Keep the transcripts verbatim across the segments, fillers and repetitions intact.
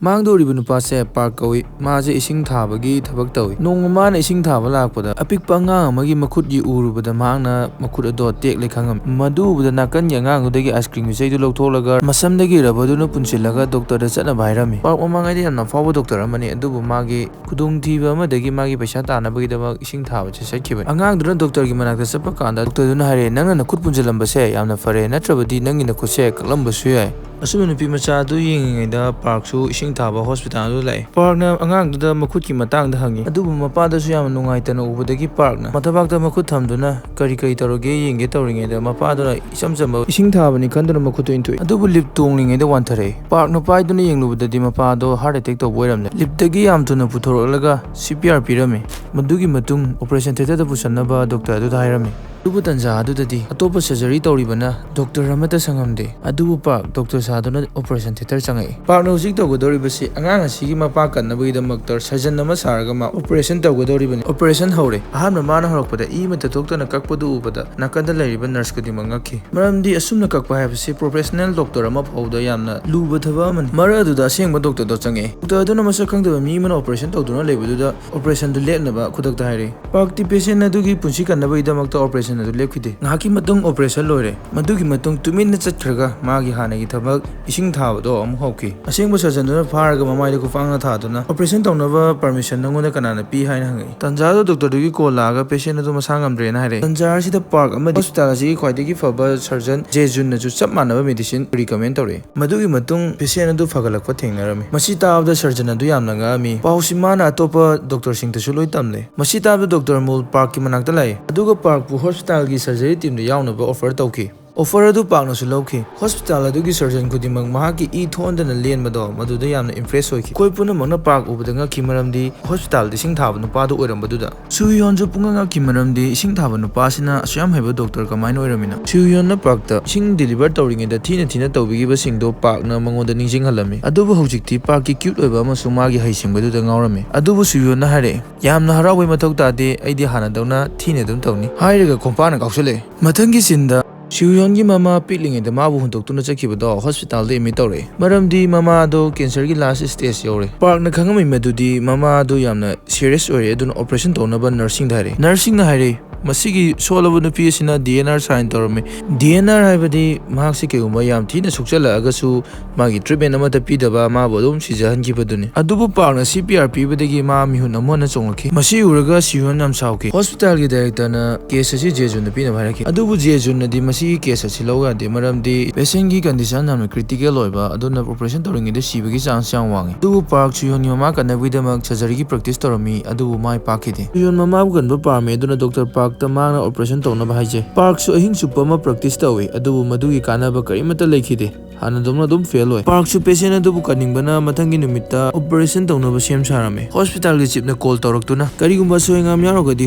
ꯃꯥꯡꯗ ꯎꯔꯤꯕ ꯅꯨꯄꯥꯁꯦ ꯄꯥꯔꯛ ꯀꯧꯏ꯫ ꯃꯥꯁꯦ ꯏꯁꯤꯡ ꯊꯥꯕꯒꯤ ꯊꯕꯛ ꯇꯧꯏ꯫ ꯅꯣꯡꯃ ꯃꯥꯅ ꯏꯁꯤꯡ ꯊꯥꯕ ꯂꯥꯛꯄꯗ ꯑꯄꯤꯛꯄ ꯑꯉꯥꯡ ꯑꯃꯒꯤ ꯃꯈꯨꯠ ꯎꯔꯨꯕꯗ ꯃꯍꯥꯛꯅ ꯃꯈꯨꯠ ꯑꯗꯣ ꯇꯦꯛꯂꯦ ꯈꯪꯉꯝꯃꯤ꯫ ꯃꯗꯨ ꯎꯕꯗ ꯅꯥꯀꯟꯒꯤ ꯑꯉꯥꯡꯗꯨꯗꯒꯤ ꯑꯥꯏꯁ ꯀ꯭ꯔꯤꯝꯒꯤ ꯆꯩꯗꯨ ꯂꯧꯊꯣꯛꯂꯒ ꯃꯁꯝꯗꯒꯤ ꯔꯕꯔꯗꯨꯅ ꯄꯨꯟꯁꯤꯜꯂꯒ ꯗꯣꯛꯇꯔꯗ ꯆꯠꯅꯕ ꯍꯥꯏꯔꯝꯃꯤ꯫ ꯄꯥꯔꯛ ꯃꯃꯥꯡꯉꯩꯗ ꯌꯥꯝꯅ ꯐꯥꯎꯕ ꯗꯣꯛꯇꯔ ꯑꯃꯅꯤ, ꯑꯗꯨꯕꯨ ꯃꯥꯒꯤ ꯈꯨꯗꯣꯡꯊꯤꯕ ꯑꯃꯗꯒꯤ ꯃꯥꯒꯤ ꯄꯩꯁꯥ ꯇꯥꯅꯕꯒꯤꯗꯃꯛ ꯏꯁꯤꯡ ꯊꯥꯕꯁꯦ ꯆꯠꯈꯤꯕꯅꯤ꯫ ꯑꯉꯥꯡꯗꯨꯅ ꯗꯣꯛꯇꯔꯒꯤ ꯃꯅꯥꯛꯇ ꯆꯠꯄ ꯀꯥꯟꯗ ꯗꯣꯛꯇꯔꯗꯨꯅ ꯍꯥꯏꯔꯦ, "ꯅꯪꯅ ꯅꯈꯨꯠ ꯄꯨꯟꯁꯤꯜꯂꯝꯕꯁꯦ ꯌꯥꯝꯅ ꯐꯔꯦ, ꯅꯠꯇ꯭ꯔꯕꯗꯤ ꯅꯪꯒꯤ ꯅꯈꯨꯠꯁꯦ ꯀꯛꯂꯝꯕꯁꯨ ꯌꯥꯏ"꯫ ꯑꯁꯨꯝꯅ ꯅꯨꯄꯤ ꯃꯆꯥ ꯑꯗꯨ ꯌꯦꯡꯉꯤꯉꯩꯗ ꯄꯥꯔꯛꯁꯨ ꯏꯁꯤꯡ ꯊꯥꯕ ꯍꯣꯁꯄꯤꯇꯥꯜ ꯑꯗꯨ ꯂꯥꯛꯑꯦ꯫ ꯄꯥꯔꯛꯅ ꯑꯉꯥꯡꯗꯨꯗ ꯃꯈꯨꯠꯀꯤ ꯃꯇꯥꯡꯗ ꯍꯪꯉꯤ, ꯑꯗꯨꯕꯨ ꯃꯄꯥꯗꯁꯨ ꯌꯥꯝꯅ ꯅꯨꯡꯉꯥꯏꯇꯅ ꯎꯕꯗꯒꯤ ꯄꯥꯔꯛꯅ ꯃꯊꯕꯥꯛꯇ ꯃꯈꯨꯠ ꯊꯝꯗꯨꯅ ꯀꯔꯤ ꯀꯔꯤ ꯇꯧꯔꯒꯦ ꯌꯦꯡꯒꯦ ꯇꯧꯔꯤꯉꯩꯗ ꯃꯄꯥꯗꯨꯅ ꯏꯆꯝ ꯆꯝꯕ ꯏꯁꯤꯡ ꯊꯥꯕꯅꯤ ꯈꯟꯗꯨꯅ ꯃꯈꯨꯠꯇꯨ ꯏꯟꯊꯣꯛꯏ꯫ ꯑꯗꯨꯕꯨ ꯂꯤꯞ ꯇꯣꯡꯂꯤꯉꯩꯗ ꯋꯥꯟꯊꯔꯛꯏ꯫ ꯄꯥꯔꯛꯅ ꯄꯥꯏꯗꯨꯅ ꯌꯦꯡꯂꯨꯕꯗꯗꯤ ꯃꯄꯥꯗꯣ ꯍꯥꯔꯠ ꯑꯦꯇꯦꯛ ꯇꯧꯕ ꯑꯣꯏꯔꯝꯂꯦ꯫ ꯂꯤꯞꯇꯒꯤ ꯌꯥꯝ ꯊꯨꯅ ꯄꯨꯊꯣꯔꯛꯂꯒ ꯁꯤ ꯄꯤ ꯑꯥꯔ ꯄꯤꯔꯝꯃꯤ꯫ ꯃꯗꯨꯒꯤ ꯃꯇꯨꯡ ꯑꯣꯄꯔꯦꯁꯟ ꯊꯤꯌꯦꯇꯔꯗ ꯄꯨꯁꯟꯅꯕ ꯗꯣꯛꯇꯔ ꯑꯗꯨꯗ ꯍꯥꯏꯔꯝꯃꯤ꯫ ꯑꯗꯨꯕꯨ ꯇꯟꯖꯥ ꯑꯗꯨꯗꯗꯤ ꯑꯇꯣꯞꯄ ꯁꯔꯖꯔꯤ ꯇꯧꯔꯤꯕꯅ ꯗꯣꯛꯇꯔ ꯑꯃꯠꯇ ꯁꯪꯉꯝꯗꯦ꯫ ꯑꯗꯨꯕꯨ ꯄꯥꯔꯛ ꯗꯣꯛꯇꯔ ꯁꯥꯗꯨꯅ ꯑꯣꯄꯔꯦꯁꯟ ꯊꯤꯌꯦꯇꯔ ꯆꯪꯉꯛꯏ꯫ ꯄꯥꯔꯛꯅ ꯍꯧꯖꯤꯛ ꯇꯧꯒꯗꯧꯔꯤꯕꯁꯤ ꯑꯉꯥꯡ ꯑꯁꯤꯒꯤ ꯃꯄꯥ ꯀꯟꯅꯕꯒꯤꯗꯃꯛꯇ ꯁꯔꯖꯟ ꯑꯃ ꯁꯥꯔꯒ ꯃꯥ ꯑꯣꯄꯔꯦꯁꯟ ꯇꯧꯒꯗꯧꯔꯤꯕꯅꯤ꯫ ꯑꯣꯄꯔꯦꯁꯟ ꯍꯧꯔꯦ꯫ ꯑꯍꯥꯟꯕ ꯃꯥꯅ ꯍꯧꯔꯛꯄꯗ ꯏ ꯑꯃꯠꯇ ꯊꯣꯛꯇꯅ ꯀꯛꯄꯗꯨ ꯎꯕꯗ ꯅꯥꯀꯟꯗ ꯂꯩꯔꯤꯕ ꯅꯔꯁ ꯈꯨꯗꯤꯡꯃꯛ ꯉꯛꯈꯤ꯫ ꯃꯔꯝꯗꯤ ꯑꯁꯨꯝꯅ ꯀꯛꯄ ꯍꯥꯏꯕꯁꯤ ꯄ꯭ꯔꯣꯐꯦꯁꯅꯦꯜ ꯗꯣꯛꯇꯔ ꯑꯃ ꯐꯥꯎꯕꯗ ꯌꯥꯝꯅ ꯂꯨꯕ ꯊꯕꯛ ꯑꯃꯅꯤ꯫ ꯃꯔꯛ ꯑꯗꯨꯗ ꯑꯁꯦꯡꯕ ꯗꯣꯛꯇꯔꯗꯣ ꯆꯪꯉꯛꯑꯦ꯫ ꯗꯣꯛꯇꯔ ꯑꯗꯨꯅ ꯃꯁꯛ ꯈꯪꯗꯕ ꯃꯤ ꯑꯃꯅ ꯑꯣꯄꯔꯦꯁꯟ ꯇꯧꯗꯨꯅ ꯂꯩꯕꯗꯨꯗ ꯑꯣꯄꯔꯦꯁꯟꯗꯨ ꯂꯦꯞꯅꯕ ꯈꯨꯗꯛꯇ ꯍꯥꯏꯔꯛꯏ꯫ ꯄꯥꯔꯛꯇꯤ ꯄꯦꯁꯦꯟ ꯑꯗꯨꯒꯤ ꯄꯨꯟꯁꯤ ꯀꯟꯅꯕꯒꯤꯗꯃꯛꯇ ꯑꯣꯄꯔꯦꯁꯟ ꯑꯗꯨ ꯂꯦꯞꯈꯤꯗꯦ꯫ ꯉꯥꯏꯍꯥꯛꯀꯤ ꯃꯇꯨꯡ ꯑꯣꯄꯔꯦꯁꯟ ꯂꯣꯏꯔꯦ꯫ ꯃꯗꯨꯒꯤ ꯃꯇꯨꯡ ꯇꯨꯃꯤꯟꯅ ꯆꯠꯈ꯭ꯔꯒ ꯃꯥꯒꯤ ꯍꯥꯟꯅꯒꯤ ꯊꯕꯛ ꯏꯁꯤꯡ ꯊꯥꯕꯗꯣ ꯑꯃꯨꯛ ꯍꯧꯈꯤ꯫ ꯑꯁꯦꯡꯕ ꯁꯔꯖꯟꯗꯨꯅ ꯐꯥꯔꯒ ꯃꯃꯥꯏꯗ ꯈꯨꯄꯥꯛꯅ ꯊꯥꯗꯨꯅ, "ꯑꯣꯄꯔꯦꯁꯟ ꯇꯧꯅꯕ ꯄꯔꯃꯤꯁꯟ ꯅꯪꯉꯣꯟꯗ ꯀꯅꯥꯅ ꯄꯤ?" ꯍꯥꯏꯅ ꯍꯪꯉꯛꯏ꯫ ꯇꯟꯖꯥꯗꯨꯗ ꯗꯣꯛꯇꯔꯗꯨꯒꯤ ꯀꯣꯜ ꯂꯥꯛꯑꯒ ꯄꯦꯁꯦꯟ ꯑꯗꯨ ꯃꯁꯥ ꯉꯝꯗ꯭ꯔꯦꯅ ꯍꯥꯏꯔꯛꯏ꯫ ꯇꯟꯖꯥ ꯑꯁꯤꯗ ꯄꯥꯔꯛ ꯑꯃꯗꯤ ꯍꯣꯁꯄꯤꯇꯥꯜ ꯑꯁꯤꯒꯤ ꯈ꯭ꯋꯥꯏꯗꯒꯤ ꯐꯕ ꯁꯔꯖꯟ ꯖꯦ ꯖꯨꯟꯅꯁꯨ ꯆꯞ ꯃꯥꯟꯅꯕ ꯃꯦꯗꯤꯁꯤꯟ ꯔꯤꯀꯃꯦꯟ ꯇꯧꯔꯛꯏ꯫ ꯃꯗꯨꯒꯤ ꯃꯇꯨꯡ ꯄꯦꯁꯦꯟ ꯑꯗꯨ ꯐꯒꯠꯂꯛꯄ ꯊꯦꯡꯅꯔꯝꯃꯤ꯫ ꯃꯁꯤ ꯇꯥꯕꯗ ꯁꯔꯖꯟ ꯑꯗꯨ ꯌꯥꯝꯅ ꯉꯛꯑꯝꯃꯤ꯫ ꯄꯥꯎꯁꯤ ꯃꯥꯅ ꯑꯇꯣꯞꯄ ꯗꯣꯛꯇꯔꯁꯤꯡꯗꯁꯨ ꯂꯣꯏ ꯇꯝꯂꯦ꯫ ꯃꯁꯤ ꯇꯥꯕꯗ ꯗꯣꯛꯇꯔ ꯃꯨꯜ ꯄꯥꯔꯛꯀꯤ ꯃꯅꯥꯛꯇ ꯂꯥꯛꯏ, ꯑꯗꯨꯒ ꯄꯥꯔꯛꯄꯨ ꯍꯣꯁꯄꯤꯇꯥꯜꯒꯤ ꯁꯔꯖꯔꯤ ꯇꯤꯝꯗ ꯌꯥꯎꯅꯕ ꯑꯣꯐꯔ ꯇꯧꯈꯤ꯫ ꯑꯣꯐꯔ ꯑꯗꯨ ꯄꯥꯔꯛꯅꯁꯨ ꯂꯧꯈꯤ꯫ ꯍꯣꯁꯄꯤꯇꯥꯜ ꯑꯗꯨꯒꯤ ꯁꯔꯖꯟ ꯈꯨꯗꯤꯡꯃꯛ ꯃꯍꯥꯛꯀꯤ ꯏ ꯊꯣꯛꯍꯟꯗꯅ ꯂꯦꯟꯕꯗꯣ ꯃꯗꯨꯗ ꯌꯥꯝꯅ ꯏꯝꯄ꯭ꯔꯦꯁ ꯑꯣꯏꯈꯤ꯫ ꯑꯩꯈꯣꯏ ꯄꯨꯝꯅꯃꯛꯅ ꯄꯥꯔꯛ ꯎꯕꯗ ꯉꯛꯈꯤ, ꯃꯔꯝꯗꯤ ꯍꯣꯁꯄꯤꯇꯥꯜꯗ ꯏꯁꯤꯡ ꯊꯥꯕ ꯅꯨꯄꯥꯗꯨ ꯑꯣꯏꯔꯝꯕꯗꯨꯗ꯫ ꯁꯨꯌꯣꯟꯁꯨ ꯄꯨꯡꯉꯛ ꯉꯛꯈꯤ, ꯃꯔꯝꯗꯤ ꯏꯁꯤꯡ ꯊꯥꯕ ꯅꯨꯄꯥꯁꯤꯅ ꯑꯁꯨꯛ ꯌꯥꯝ ꯍꯩꯕ ꯗꯣꯛꯇꯔ ꯀꯃꯥꯏꯅ ꯑꯣꯏꯔꯝꯃꯤꯅꯣ? ꯁꯨꯌꯣꯟꯅ ꯄꯥꯔꯛꯇ ꯏꯁꯤꯡ ꯗꯤꯂꯤꯚꯔ ꯇꯧꯔꯤꯉꯩꯗ ꯊꯤꯅ ꯊꯤꯅ ꯇꯧꯕꯤꯈꯤꯕꯁꯤꯡꯗꯣ ꯄꯥꯔꯛꯅ ꯃꯉꯣꯟꯗ ꯅꯤꯡꯁꯤꯡꯍꯜꯂꯝꯃꯤ꯫ ꯑꯗꯨꯕꯨ ꯍꯧꯖꯤꯛꯇꯤ ꯄꯥꯔꯛꯀꯤ ꯀ꯭ꯌꯨꯠ ꯑꯣꯏꯕ ꯑꯃꯁꯨꯡ ꯃꯥꯒꯤ ꯍꯩꯁꯤꯡꯕꯗꯨꯗ ꯉꯥꯎꯔꯝꯃꯤ꯫ ꯑꯗꯨꯕꯨ ꯁꯨꯌꯣꯟꯅ ꯍꯥꯏꯔꯛꯏ, "ꯌꯥꯝꯅ ꯍꯔꯥꯎꯕꯩ ꯃꯊꯧ ꯇꯥꯗꯦ, ꯑꯩꯗꯤ ꯍꯥꯟꯅꯗꯧꯅ ꯊꯤꯅ ꯑꯗꯨꯝ ꯇꯧꯅꯤ" ꯍꯥꯏꯔꯒ ꯈꯣꯡꯄꯥꯛꯅ ꯀꯥꯎꯁꯜꯂꯛꯑꯦ꯫ ꯃꯊꯪꯒꯤ ꯁꯤꯟꯗ ꯁꯤꯍꯨꯌꯣꯟꯒꯤ ꯃꯃꯥ ꯄꯤꯛꯂꯤꯉꯩꯗ ꯃꯥꯕꯨ ꯍꯨꯟꯗꯣꯛꯇꯨꯅ ꯆꯠꯈꯤꯕꯗꯣ ꯍꯣꯁꯄꯤꯇꯥꯜꯗ ꯑꯦꯗꯃꯤꯠ ꯇꯧꯔꯛꯑꯦ, ꯃꯔꯝꯗꯤ ꯃꯃꯥꯗꯣ ꯀꯦꯟꯁꯔꯒꯤ ꯂꯥꯁ ꯁ꯭ꯇꯦꯖ ꯌꯧꯔꯦ꯫ ꯄꯥꯔꯛꯅ ꯈꯪꯉꯝꯃꯤ ꯃꯗꯨꯗꯤ ꯃꯃꯥꯗꯣ ꯌꯥꯝꯅ ꯁꯤꯔꯤꯌꯁ ꯑꯣꯏꯔꯦ, ꯑꯗꯨꯅ ꯑꯣꯄꯔꯦꯁꯟ ꯇꯧꯅꯕ ꯅꯔꯁꯁꯤꯡꯗ ꯍꯥꯏꯔꯛꯑꯦ꯫ ꯅꯔꯁꯁꯤꯡꯅ ꯍꯥꯏꯔꯛꯑꯦ, "ꯃꯁꯤꯒꯤ ꯁꯣꯜꯂꯕ ꯅꯨꯄꯤ ꯑꯁꯤꯅ ꯗꯤ ꯑꯦꯟ ꯑꯥꯔ ꯁꯥꯏꯟ ꯇꯧꯔꯝꯃꯤ"꯫ ꯗꯤ ꯑꯦꯟ ꯑꯥꯔ ꯍꯥꯏꯕꯗꯤ ꯃꯍꯥꯛꯁꯤ ꯀꯩꯒꯨꯝꯕ ꯌꯥꯝ ꯊꯤꯅ ꯁꯣꯛꯆꯜꯂꯛꯑꯒꯁꯨ ꯃꯥꯒꯤ ꯇ꯭ꯔꯤꯠꯃꯦꯟ ꯑꯃꯠꯇ ꯄꯤꯗꯕ ꯃꯥꯕꯨ ꯑꯗꯨꯝ ꯁꯤꯖꯍꯟꯈꯤꯕꯗꯨꯅꯤ꯫ ꯑꯗꯨꯕꯨ ꯄꯥꯔꯛꯅ ꯁꯤ ꯄꯤ ꯑꯥꯔ ꯄꯤꯕꯗꯒꯤ ꯃꯥ ꯃꯤꯍꯨꯟ ꯑꯃꯨꯛ ꯍꯟꯅ ꯆꯣꯡꯂꯛꯈꯤ꯫ ꯃꯁꯤ ꯎꯔꯒ ꯁꯤꯍꯨꯌꯣꯟ ꯌꯥꯝ ꯁꯥꯎꯈꯤ꯫ ꯍꯣꯁꯄꯤꯇꯥꯜꯒꯤ ꯗꯥꯏꯔꯦꯛꯇꯔꯅ ꯀꯦꯁ ꯑꯁꯤ ꯖꯦꯖꯨꯟꯗ ꯄꯤꯅꯕ ꯍꯥꯏꯔꯛꯈꯤ꯫ ꯑꯗꯨꯕꯨ ꯖꯦꯖꯨꯟꯅꯗꯤ ꯃꯁꯤꯒꯤ ꯀꯦꯁ ꯑꯁꯤ ꯂꯧ ꯌꯥꯗꯦ, ꯃꯔꯝꯗꯤ ꯄꯦꯁꯦꯟꯒꯤ ꯀꯟꯗꯤꯁꯟ ꯌꯥꯝꯅ ꯀ꯭ꯔꯤꯇꯤꯀꯦꯜ ꯑꯣꯏꯕ, ꯑꯗꯨꯅ ꯑꯣꯄꯔꯦꯁꯟ ꯇꯧꯔꯤꯉꯩꯗ ꯁꯤꯕꯒꯤ ꯆꯥꯟꯁ ꯌꯥꯝ ꯋꯥꯡꯉꯤ꯫ ꯑꯗꯨꯕꯨ ꯄꯥꯔꯛ ꯁꯤꯍꯨꯌꯣꯟꯒꯤ ꯃꯃꯥ ꯀꯟꯅꯕꯒꯤꯗꯃꯛ ꯁꯔꯖꯔꯤꯒꯤ ꯄ꯭ꯔꯦꯛꯇꯤꯁ ꯇꯧꯔꯝꯃꯤ, ꯑꯗꯨꯕꯨ ꯃꯥꯏ ꯄꯥꯛꯈꯤꯗꯦ꯫ ꯁꯤꯍꯨꯌꯣꯟ ꯃꯃꯥꯕꯨ ꯀꯟꯕ ꯄꯥꯝꯃꯤ, ꯑꯗꯨꯅ ꯗꯣꯛꯇꯔ ꯄꯥꯔꯛꯇ ꯃꯍꯥꯛꯅ ꯑꯣꯄꯔꯦꯁꯟ ꯇꯧꯅꯕ ꯍꯥꯏꯖꯩ꯫ ꯄꯥꯔꯛꯁꯨ ꯑꯍꯤꯡ ꯆꯨꯞꯄ ꯑꯃ ꯄ꯭ꯔꯦꯛꯇꯤꯁ ꯇꯧꯏ, ꯑꯗꯨꯕꯨ ꯃꯗꯨꯒꯤ ꯀꯥꯟꯅꯕ ꯀꯔꯤꯃꯠꯇ ꯂꯩꯈꯤꯗꯦ꯫ ꯍꯥꯟꯅꯗꯧꯅ ꯑꯗꯨꯝ ꯐꯦꯜ ꯑꯣꯏ꯫ ꯄꯥꯔꯛꯁꯨ ꯄꯦꯁꯦꯟ ꯑꯗꯨꯕꯨ ꯀꯟꯅꯤꯡꯕꯅ ꯃꯊꯪꯒꯤ ꯅꯨꯃꯤꯠꯇ ꯑꯣꯄꯔꯦꯁꯟ ꯇꯧꯅꯕ ꯁꯦꯝ ꯁꯥꯔꯝꯃꯤ꯫ ꯍꯣꯁꯄꯤꯇꯥꯜꯒꯤ ꯆꯤꯞꯅ ꯀꯣꯜ ꯇꯧꯔꯛꯇꯨꯅ ꯀꯔꯤꯒꯨꯝꯕ ꯑꯁꯣꯏ ꯑꯉꯥꯝ ꯌꯥꯎꯔꯒꯗꯤ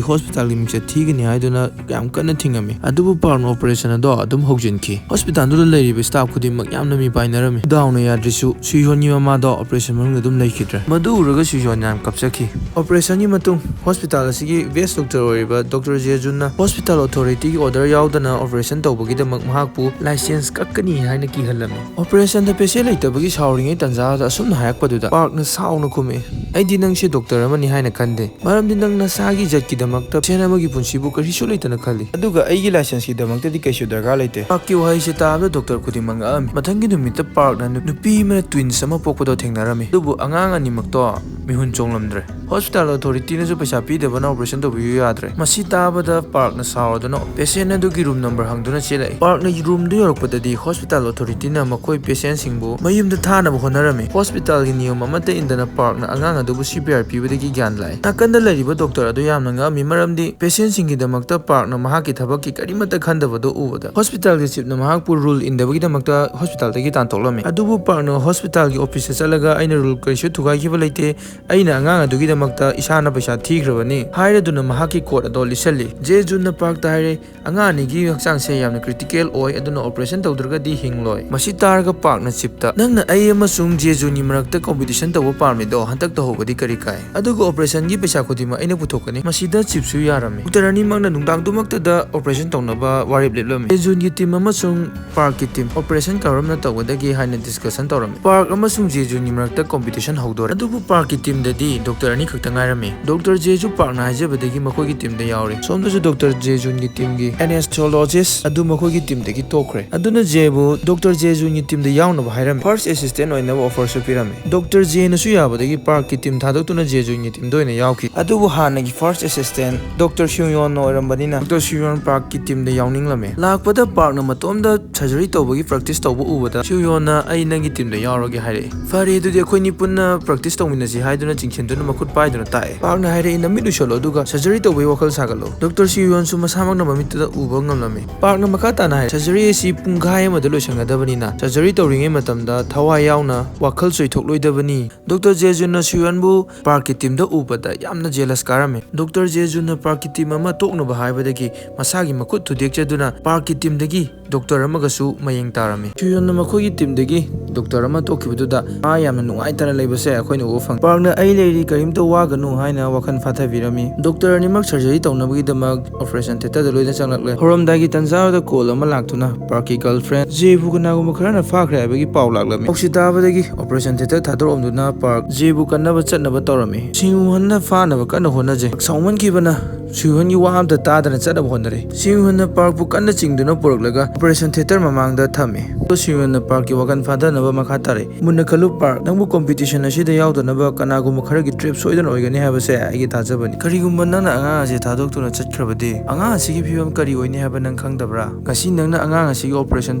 ꯍꯣꯁꯄꯤꯇꯥꯜꯒꯤ ꯃꯤꯡꯆꯠ ꯊꯤꯒꯅꯤ ꯍꯥꯏꯗꯨꯅ ꯌꯥꯝ ꯀꯟꯅ ꯊꯤꯡꯉꯝꯃꯤ꯫ ꯑꯗꯨꯕꯨ ꯄꯥꯔꯛꯅ ꯑꯣꯄꯔꯦꯁꯟ ꯑꯗꯣ ꯑꯗꯨꯝ ꯍꯧꯖꯤꯟꯈꯤ꯫ ꯍꯣꯁꯄꯤꯇꯥꯜꯗꯨꯗ ꯂꯩꯔꯤꯕ ꯁ꯭ꯇꯥꯐ ꯈꯨꯗꯤꯡꯃꯛ ꯌꯥꯝꯅ ꯃꯤꯄꯥꯏꯅꯔꯝꯃꯤ꯫ ꯗꯥꯎꯅ ꯌꯥꯗ꯭ꯔꯤꯁꯨ ꯁꯤꯍꯨꯌꯣꯟꯒꯤ ꯃꯃꯥꯗꯣ ꯑꯣꯄꯔꯦꯁꯟ ꯃꯅꯨꯡꯗ ꯑꯗꯨꯝ ꯂꯩꯈꯤꯗ꯭ꯔꯦ꯫ ꯃꯗꯨ ꯎꯔꯒ ꯁꯤꯍꯨꯌꯣꯟ ꯌꯥꯝ ꯀꯞꯆꯈꯤ꯫ ꯑꯣꯄꯔꯦꯁꯟꯒꯤ ꯃꯇꯨꯡ ꯍꯣꯁꯄꯤꯇꯥꯜ ꯑꯁꯤꯒꯤ ꯕꯦꯁ ꯗꯣꯛꯇꯔ ꯑꯣꯏꯔꯤꯕ ꯗꯣꯛꯇꯔ ꯖꯦꯖꯨꯟꯅ ꯍꯣꯁꯄꯤꯇꯥꯜ ꯑꯣꯊꯣꯔꯤꯇꯤꯒꯤ ꯑꯣꯔꯗꯔ ꯌꯥꯎꯗꯅ ꯑꯣꯄꯔꯦꯁꯟ ꯇꯧꯕꯒꯤꯗꯃꯛ ꯃꯍꯥꯛꯄꯨ ꯂꯥꯏꯁꯦꯟꯁ ꯀꯛꯀꯅꯤ ꯍꯥꯏꯅ ꯀꯤꯍꯜꯂꯝꯃꯤ꯫ ꯑꯣꯄꯔꯦꯁꯟꯗ ꯄꯦꯁꯦꯟ ꯂꯩꯇꯕꯒꯤ ꯁꯥꯎꯔꯤꯉꯩ ꯇꯥꯟꯖꯥꯗ ꯑꯁꯨꯝꯅ ꯍꯥꯏꯔꯛꯄꯗꯨꯗ ꯄꯥꯔꯛꯅ ꯁꯥꯎꯅ ꯈꯨꯝꯃꯛꯏ, "ꯑꯩꯗꯤ ꯅꯪꯁꯦ ꯗꯣꯛꯇꯔ ꯑꯃꯅꯤ ꯍꯥꯏꯅ ꯈꯟꯗꯦ, ꯃꯔꯝꯗꯤ ꯅꯪ ꯅꯁꯥꯒꯤ ꯏꯖꯠꯀꯤꯗꯃꯛꯇ ꯄꯦꯁꯦꯟ ꯑꯃꯒꯤ ꯄꯨꯟꯁꯤꯕꯨ ꯀꯔꯤꯁꯨ ꯂꯩꯇꯅ ꯈꯜꯂꯤ, ꯑꯗꯨꯒ ꯑꯩꯒꯤ ꯂꯥꯏꯁꯦꯟꯁꯀꯤꯗꯃꯛꯇꯗꯤ ꯀꯩꯁꯨ ꯗꯔꯀꯥꯔ ꯂꯩꯇꯦ"꯫ ꯄꯥꯔꯛꯀꯤ ꯋꯥꯍꯩꯁꯦ ꯇꯥꯕꯗ ꯗꯣꯛꯇꯔ ꯈꯨꯗꯤꯡꯃꯛ ꯉꯛꯑꯝꯃꯤ꯫ ꯃꯊꯪꯒꯤ ꯅꯨꯃꯤꯠꯇ ꯄꯥꯔꯛꯅ ꯅꯨ-, ꯅꯨꯄꯤ ꯑꯃꯅ ꯇ꯭ꯋꯤꯟꯁ ꯑꯃ ꯄꯣꯛꯄꯗꯣ ꯊꯦꯡꯅꯔꯝꯃꯤ, ꯑꯗꯨꯕꯨ ꯑꯉꯥꯡ ꯑꯅꯤꯃꯛꯇꯣ ꯃꯤꯍꯨꯟ ꯆꯣꯡꯂꯝꯗ꯭ꯔꯦ꯫ ꯍꯣꯁꯄꯤꯇꯥꯜ ꯑꯣꯊꯣꯔꯤꯇꯤꯅꯁꯨ ꯄꯩꯁꯥ ꯄꯤꯗꯕꯅ ꯑꯣꯄꯔꯦꯁꯟ ꯇꯧꯕꯤꯌꯨ ꯌꯥꯗ꯭ꯔꯦ꯫ ꯃꯁꯤ ꯇꯥꯕꯗ ꯄꯥꯔꯛꯅ ꯁꯥꯎꯔꯗꯨꯅ ꯄꯦꯁꯦꯟ ꯑꯗꯨꯒꯤ ꯔꯨꯝ ꯅꯝꯕꯔ ꯍꯪꯗꯨꯅ ꯆꯦꯜꯂꯛꯏ꯫ ꯄꯥꯔꯛꯅ ꯔꯨꯝꯗꯨ ꯌꯧꯔꯛꯄꯗꯗꯤ ꯍꯣꯁꯄꯤꯇꯥꯜ ꯑꯣꯊꯣꯔꯤꯇꯤꯅ ꯃꯈꯣꯏ ꯄꯦꯁꯦꯟꯁꯤꯡꯕꯨ ꯃꯌꯨꯝꯗ ꯊꯥꯅꯕ ꯍꯣꯠꯅꯔꯝꯃꯤ꯫ ꯍꯣꯁꯄꯤꯇꯥꯜꯒꯤ ꯅꯤꯌꯣꯝ ꯑꯃꯠꯇ ꯏꯟꯗꯅ ꯄꯥꯔꯛꯅ ꯑꯉꯥꯡ ꯑꯗꯨꯕꯨ ꯁꯤ ꯄꯤ ꯑꯥꯔ ꯄꯤꯕꯗꯒꯤ ꯒ꯭ꯌꯥꯟ ꯂꯥꯛꯏ꯫ ꯅꯥꯀꯟꯗ ꯂꯩꯔꯤꯕ ꯗꯣꯛꯇꯔ ꯑꯗꯨ ꯌꯥꯝꯅ ꯉꯛꯑꯝꯃꯤ, ꯃꯔꯝꯗꯤ ꯄꯦꯁꯦꯟꯁꯤꯡꯒꯤꯗꯃꯛꯇ ꯄꯥꯔꯛꯅ ꯃꯍꯥꯛꯀꯤ ꯊꯕꯛꯀꯤ ꯀꯔꯤꯃꯠꯇ ꯈꯟꯗꯕꯗꯨ ꯎꯕꯗ ꯍꯣꯁꯄꯤꯇꯥꯜꯒꯤ ꯆꯤꯞꯅ ꯃꯍꯥꯛꯄꯨ ꯔꯨꯜ ꯏꯟꯗꯕꯒꯤꯗꯃꯛꯇ ꯍꯣꯁꯄꯤꯇꯥꯜꯗꯒꯤ ꯇꯥꯟꯊꯣꯛꯂꯝꯃꯤ꯫ ꯑꯗꯨꯕꯨ ꯄꯥꯔꯛꯅ ꯍꯣꯁꯄꯤꯇꯥꯜꯒꯤ ꯑꯣꯐꯤꯁꯇ ꯆꯠꯂꯒ "ꯑꯩꯅ ꯔꯨꯜ ꯀꯔꯤꯁꯨ ꯊꯨꯒꯥꯏꯈꯤꯕ ꯂꯩꯇꯦ, ꯑꯩꯅ ꯑꯉꯥꯡ ꯑꯗꯨꯒꯤꯗꯃꯛꯇ ꯏꯁꯥꯅ ꯄꯩꯁꯥ ꯊꯤꯈ꯭ꯔꯕꯅꯤ" ꯍꯥꯏꯔꯗꯨꯅ ꯃꯍꯥꯛꯀꯤ ꯀꯣꯠ ꯑꯗꯣ ꯂꯤꯠꯁꯜꯂꯤ꯫ ꯖꯦ ꯖꯨꯟꯅ ꯄꯥꯔꯛꯇ ꯍꯥꯏꯔꯦ, "ꯑꯉꯥꯡ ꯑꯅꯤꯒꯤ ꯍꯛꯆꯥꯡꯁꯦ ꯌꯥꯝꯅ ꯀ꯭ꯔꯤꯇꯤꯀꯦꯜ ꯑꯣꯏ, ꯑꯗꯨꯅ ꯑꯣꯄꯔꯦꯁꯟ ꯇꯧꯗ꯭ꯔꯒꯗꯤ ꯍꯤꯡꯂꯣꯏ"꯫ ꯃꯁꯤ ꯇꯥꯔꯒ ꯄꯥꯔꯛꯅ ꯆꯤꯞꯇ, "ꯅꯪꯅ ꯑꯩ ꯑꯃꯁꯨꯡ ꯖꯦꯖꯨꯟꯒꯤ ꯃꯔꯛꯇ ꯀꯣꯝꯄꯤꯇꯤꯁꯟ ꯇꯧꯕ ꯄꯥꯝꯃꯤꯗꯣ ꯍꯟꯗꯛ ꯇꯧꯍꯧꯕꯗꯤ ꯀꯔꯤ ꯀꯥꯏ? ꯑꯗꯨꯒ ꯑꯣꯄꯔꯦꯁꯟꯒꯤ ꯄꯩꯁꯥ ꯈꯨꯗꯤꯡꯃꯛ ꯑꯩꯅ ꯄꯨꯊꯣꯛꯀꯅꯤ꯫" ꯃꯁꯤꯗ ꯆꯤꯞꯁꯨ ꯌꯥꯔꯝꯃꯤ꯫ ꯗꯣꯛꯇꯔ ꯑꯅꯤꯃꯛꯅ ꯅꯨꯡꯗꯥꯡꯗꯨꯃꯛꯇꯗ ꯑꯣꯄꯔꯦꯁꯟ ꯇꯧꯅꯕ ꯋꯥꯔꯦꯞ ꯂꯦꯞꯂꯝꯃꯤ꯫ ꯖꯦꯖꯨꯟꯒꯤ ꯇꯤꯝ ꯑꯃꯁꯨꯡ ꯄꯥꯔꯛꯀꯤ ꯇꯤꯝ ꯑꯣꯄꯔꯦꯁꯟ ꯀꯔꯝꯅ ꯇꯧꯒꯗꯒꯦ ꯍꯥꯏꯅ ꯗꯤꯁꯀꯁꯟ ꯇꯧꯔꯝꯃꯤ꯫ ꯄꯥꯔꯛ ꯑꯃꯁꯨꯡ ꯖꯦꯖꯨꯟꯒꯤ ꯃꯔꯛꯇ ꯀꯣꯝꯄꯤꯇꯤꯁꯟ ꯍꯧꯗꯣꯔꯦ꯫ ꯑꯗꯨꯕꯨ ꯄꯥꯔꯛꯀꯤ ꯇꯤꯝꯗꯗꯤ ꯗꯣꯛꯇꯔ ꯑꯅꯤ ꯈꯛꯇ ꯉꯥꯏꯔꯝꯃꯤ꯫ ꯗꯣꯛꯇꯔ ꯖꯦꯁꯨ ꯄꯥꯔꯛꯅ ꯍꯥꯏꯖꯕꯗꯒꯤ ꯃꯈꯣꯏꯒꯤ ꯇꯤꯝꯗ ꯌꯥꯎꯔꯦ꯫ ꯁꯣꯝꯗꯁꯨ ꯗꯣꯛꯇꯔ ꯖꯦꯖꯨꯟꯒꯤ ꯇꯤꯝꯒꯤ ꯑꯦꯅꯦꯁꯊꯤꯌꯣꯂꯣꯖꯤꯁ ꯑꯗꯨ ꯃꯈꯣꯏꯒꯤ ꯇꯤꯝꯗꯒꯤ ꯇꯣꯛꯈ꯭ꯔꯦ꯫ ꯑꯗꯨꯅ ꯖꯦꯕꯨ ꯗꯣꯛꯇꯔ ꯖꯦꯖꯨꯟꯒꯤ ꯇꯤꯝꯗ ꯌꯥꯎꯅꯕ ꯍꯥꯏꯔꯝꯃꯤ꯫ ꯐꯥꯔꯁ ꯑꯦꯁꯤꯁꯇꯦꯟ ꯑꯣꯏꯅꯕ ꯑꯣꯐꯔꯁꯨ ꯄꯤꯔꯝꯃꯤ꯫ ꯗꯣꯛꯇꯔ ꯖꯦꯅꯁꯨ ꯌꯥꯕꯗꯒꯤ ꯄꯥꯔꯛꯀꯤ ꯇꯤꯝ ꯊꯥꯗꯣꯛꯇꯨꯅ ꯖꯦꯖꯨꯟꯒꯤ ꯇꯤꯝꯗ ꯑꯣꯏꯅ ꯌꯥꯎꯈꯤ꯫ ꯑꯗꯨꯕꯨ ꯍꯥꯟꯅꯒꯤ ꯐꯥꯔꯁ ꯑꯦꯁꯤꯁꯇꯦꯟ ꯗꯣꯛꯇꯔ ꯁꯤꯌꯣꯟꯅ ꯑꯣꯏꯔꯝꯕꯅꯤꯅ ꯗꯣꯛꯇꯔ ꯁꯤꯌꯣꯟ ꯄꯥꯔꯛꯀꯤ ꯇꯤꯝꯗ ꯌꯥꯎꯅꯤꯡꯂꯝꯃꯤ꯫ ꯂꯥꯛꯄꯗ ꯄꯥꯔꯛꯅ ꯃꯇꯣꯝꯗ ꯁꯔꯖꯔꯤ ꯇꯧꯕꯒꯤ ꯄ꯭ꯔꯦꯛꯇꯤꯁ ꯇꯧꯕ ꯎꯕꯗ ꯁꯤꯌꯣꯟꯅ "ꯑꯩ ꯅꯪꯒꯤ ꯇꯤꯝꯗ ꯌꯥꯎꯔꯒꯦ" ꯍꯥꯏꯔꯛꯏ꯫ "ꯐꯔꯦ, ꯑꯗꯨꯗꯤ ꯑꯩꯈꯣꯏꯅꯤ ꯄꯨꯟꯅ ꯄ꯭ꯔꯦꯛꯇꯤꯁ ꯇꯧꯃꯤꯟꯅꯁꯤ" ꯍꯥꯏꯗꯨꯅ ꯆꯤꯡꯁꯤꯟꯗꯨꯅ ꯃꯈꯨꯠ ꯄꯥꯏꯗꯨꯅ ꯇꯥꯛꯑꯦ꯫ ꯄꯥꯔꯛꯅ ꯍꯥꯏꯔꯛꯏ, "ꯅꯃꯤꯠ ꯎꯏꯁꯜꯂꯣ ꯑꯗꯨꯒ ꯁꯔꯖꯔꯤ ꯇꯧꯕꯒꯤ ꯋꯥꯈꯜ ꯁꯥꯒꯠꯂꯣ꯫" ꯗꯣꯛꯇꯔ ꯁꯤꯌꯣꯟꯁꯨ ꯃꯁꯥꯃꯛꯅ ꯃꯃꯤꯠꯇꯨꯗ ꯎꯕ ꯉꯝꯂꯝꯃꯤ꯫ ꯄꯥꯔꯛꯅ ꯃꯈꯥ ꯇꯥꯅ ꯍꯥꯏꯔꯦ, "ꯁꯔꯖꯔꯤ ꯑꯁꯤ ꯄꯨꯡꯈꯥꯏ ꯑꯃꯗ ꯂꯣꯏꯁꯤꯟꯒꯗꯕꯅꯤꯅ ꯁꯔꯖꯔꯤ ꯇꯧꯔꯤꯉꯩ ꯃꯇꯝꯗ ꯊꯋꯥꯏ ꯌꯥꯎꯅ ꯋꯥꯈꯜ ꯆꯣꯏꯊꯣꯛꯂꯣꯏꯗꯕꯅꯤ꯫" ꯗꯣꯛꯇꯔ ꯖꯦꯖꯨꯟꯅ ꯁꯤꯌꯣꯟꯕꯨ ꯄꯥꯔꯛꯀꯤ ꯇꯤꯝꯗ ꯎꯕꯗ ꯌꯥꯝꯅ ꯖꯦꯂꯁ ꯀꯥꯔꯝꯃꯤ꯫ ꯗꯣꯛꯇꯔ ꯖꯦꯖꯨꯟꯅ ꯄꯥꯔꯛꯀꯤ ꯇꯤꯝ ꯑꯃ ꯇꯣꯛꯅꯕ ꯍꯥꯏꯕꯗꯒꯤ ꯃꯁꯥꯒꯤ ꯃꯈꯨꯠ ꯊꯨꯗꯦꯛꯆꯗꯨꯅ ꯄꯥꯔꯛꯀꯤ ꯇꯤꯝꯗꯒꯤ ꯗꯣꯛꯇꯔ ꯑꯃꯒꯁꯨ ꯃꯌꯦꯡ ꯇꯥꯔꯝꯃꯤ꯫ ꯁꯤꯌꯣꯟꯅ ꯃꯈꯣꯏꯒꯤ ꯇꯤꯝꯗꯒꯤ ꯗꯣꯛꯇꯔ ꯑꯃ ꯇꯣꯛꯈꯤꯕꯗꯨꯗ ꯃꯥ ꯌꯥꯝꯅ ꯅꯨꯡꯉꯥꯏꯇꯅ ꯂꯩꯕꯁꯦ ꯑꯩꯈꯣꯏꯅ ꯎꯕ ꯐꯪꯉꯤ꯫ ꯄꯥꯔꯛꯅ "ꯑꯩ ꯂꯩꯔꯤ, ꯀꯔꯤꯝꯇ ꯋꯥꯒꯅꯨ" ꯍꯥꯏꯅ ꯋꯥꯈꯜ ꯐꯥꯊꯕꯤꯔꯝꯃꯤ꯫ ꯗꯣꯛꯇꯔ ꯑꯅꯤꯃꯛ ꯁꯔꯖꯔꯤ ꯇꯧꯅꯕꯒꯤꯗꯃꯛ ꯑꯣꯄꯔꯦꯁꯟ ꯊꯤꯌꯦꯇꯔꯗ ꯂꯣꯏꯅ ꯆꯪꯂꯛꯂꯦ꯫ ꯍꯧꯔꯝꯗꯥꯏꯒꯤ ꯇꯟꯖꯥꯗꯨꯗ ꯀꯣꯜ ꯑꯃ ꯂꯥꯛꯇꯨꯅ ꯄꯥꯔꯛꯀꯤ ꯒꯔꯜꯐ꯭ꯔꯦꯟ ꯖꯦꯕꯨ ꯀꯅꯥꯒꯨꯝꯕ ꯈꯔꯅ ꯐꯥꯈ꯭ꯔꯦ ꯍꯥꯏꯕꯒꯤ ꯄꯥꯎ ꯂꯥꯛꯂꯝꯃꯤ꯫ ꯄꯥꯎꯁꯤ ꯇꯥꯕꯗꯒꯤ ꯑꯣꯄꯔꯦꯁꯟ ꯊꯤꯌꯦꯇꯔ ꯊꯥꯗꯣꯔꯛꯂꯝꯗꯨꯅ ꯄꯥꯔꯛ ꯖꯦꯕꯨ ꯀꯟꯅꯕ ꯆꯠꯅꯕ ꯇꯧꯔꯝꯃꯤ꯫ ꯁꯤꯌꯨꯍꯟꯅ ꯐꯥꯅꯕ ꯀꯟꯅ ꯍꯣꯠꯅꯖꯩ꯫ ꯁꯥꯎꯃꯟꯈꯤꯕꯅ ꯁꯤꯌꯨꯍꯟꯒꯤ ꯋꯥ ꯑꯝꯇ ꯇꯥꯗꯅ ꯆꯠꯅꯕ ꯍꯣꯠꯅꯔꯦ꯫ ꯁꯤꯌꯨꯍꯟꯅ ꯄꯥꯔꯛꯄꯨ ꯀꯟꯅ ꯆꯤꯡꯗꯨꯅ ꯄꯨꯔꯛꯂꯒ ꯑꯣꯄꯔꯦꯁꯟ ꯊꯤꯌꯦꯇꯔ ꯃꯃꯥꯡꯗ ꯊꯝꯃꯤ꯫ ꯑꯗꯣ ꯁꯤꯌꯨꯍꯟꯅ ꯄꯥꯔꯛꯀꯤ ꯋꯥꯈꯜ ꯐꯥꯊꯅꯕ ꯃꯈꯥ ꯇꯥꯔꯛꯏ꯫ "ꯃꯨꯟꯅ ꯈꯜꯂꯨ ꯄꯥꯔꯛ, ꯅꯪꯕꯨ ꯀꯣꯝꯄꯤꯇꯤꯁꯟ ꯑꯁꯤꯗ ꯌꯥꯎꯗꯅꯕ ꯀꯅꯥꯒꯨꯝꯕ ꯈꯔꯒꯤ ꯇ꯭ꯔꯦꯞ ꯁꯣꯏꯗꯅ ꯑꯣꯏꯒꯅꯤ ꯍꯥꯏꯕꯁꯦ ꯑꯩꯒꯤ ꯊꯥꯖꯕꯅꯤ꯫ ꯀꯔꯤꯒꯨꯝꯕ ꯅꯪꯅ ꯑꯉꯥꯡ ꯑꯁꯤ ꯊꯥꯗꯣꯛꯇꯨꯅ ꯆꯠꯈ꯭ꯔꯕꯗꯤ ꯑꯉꯥꯡ ꯑꯁꯤꯒꯤ ꯐꯤꯕꯝ ꯀꯔꯤ ꯑꯣꯏꯅꯤ ꯍꯥꯏꯕ ꯅꯪ ꯈꯪꯗꯕ꯭ꯔꯥ? ꯉꯁꯤ ꯅꯪꯅ ꯑꯉꯥꯡ ꯑꯁꯤꯒꯤ ꯑꯣꯄꯔꯦꯁꯟ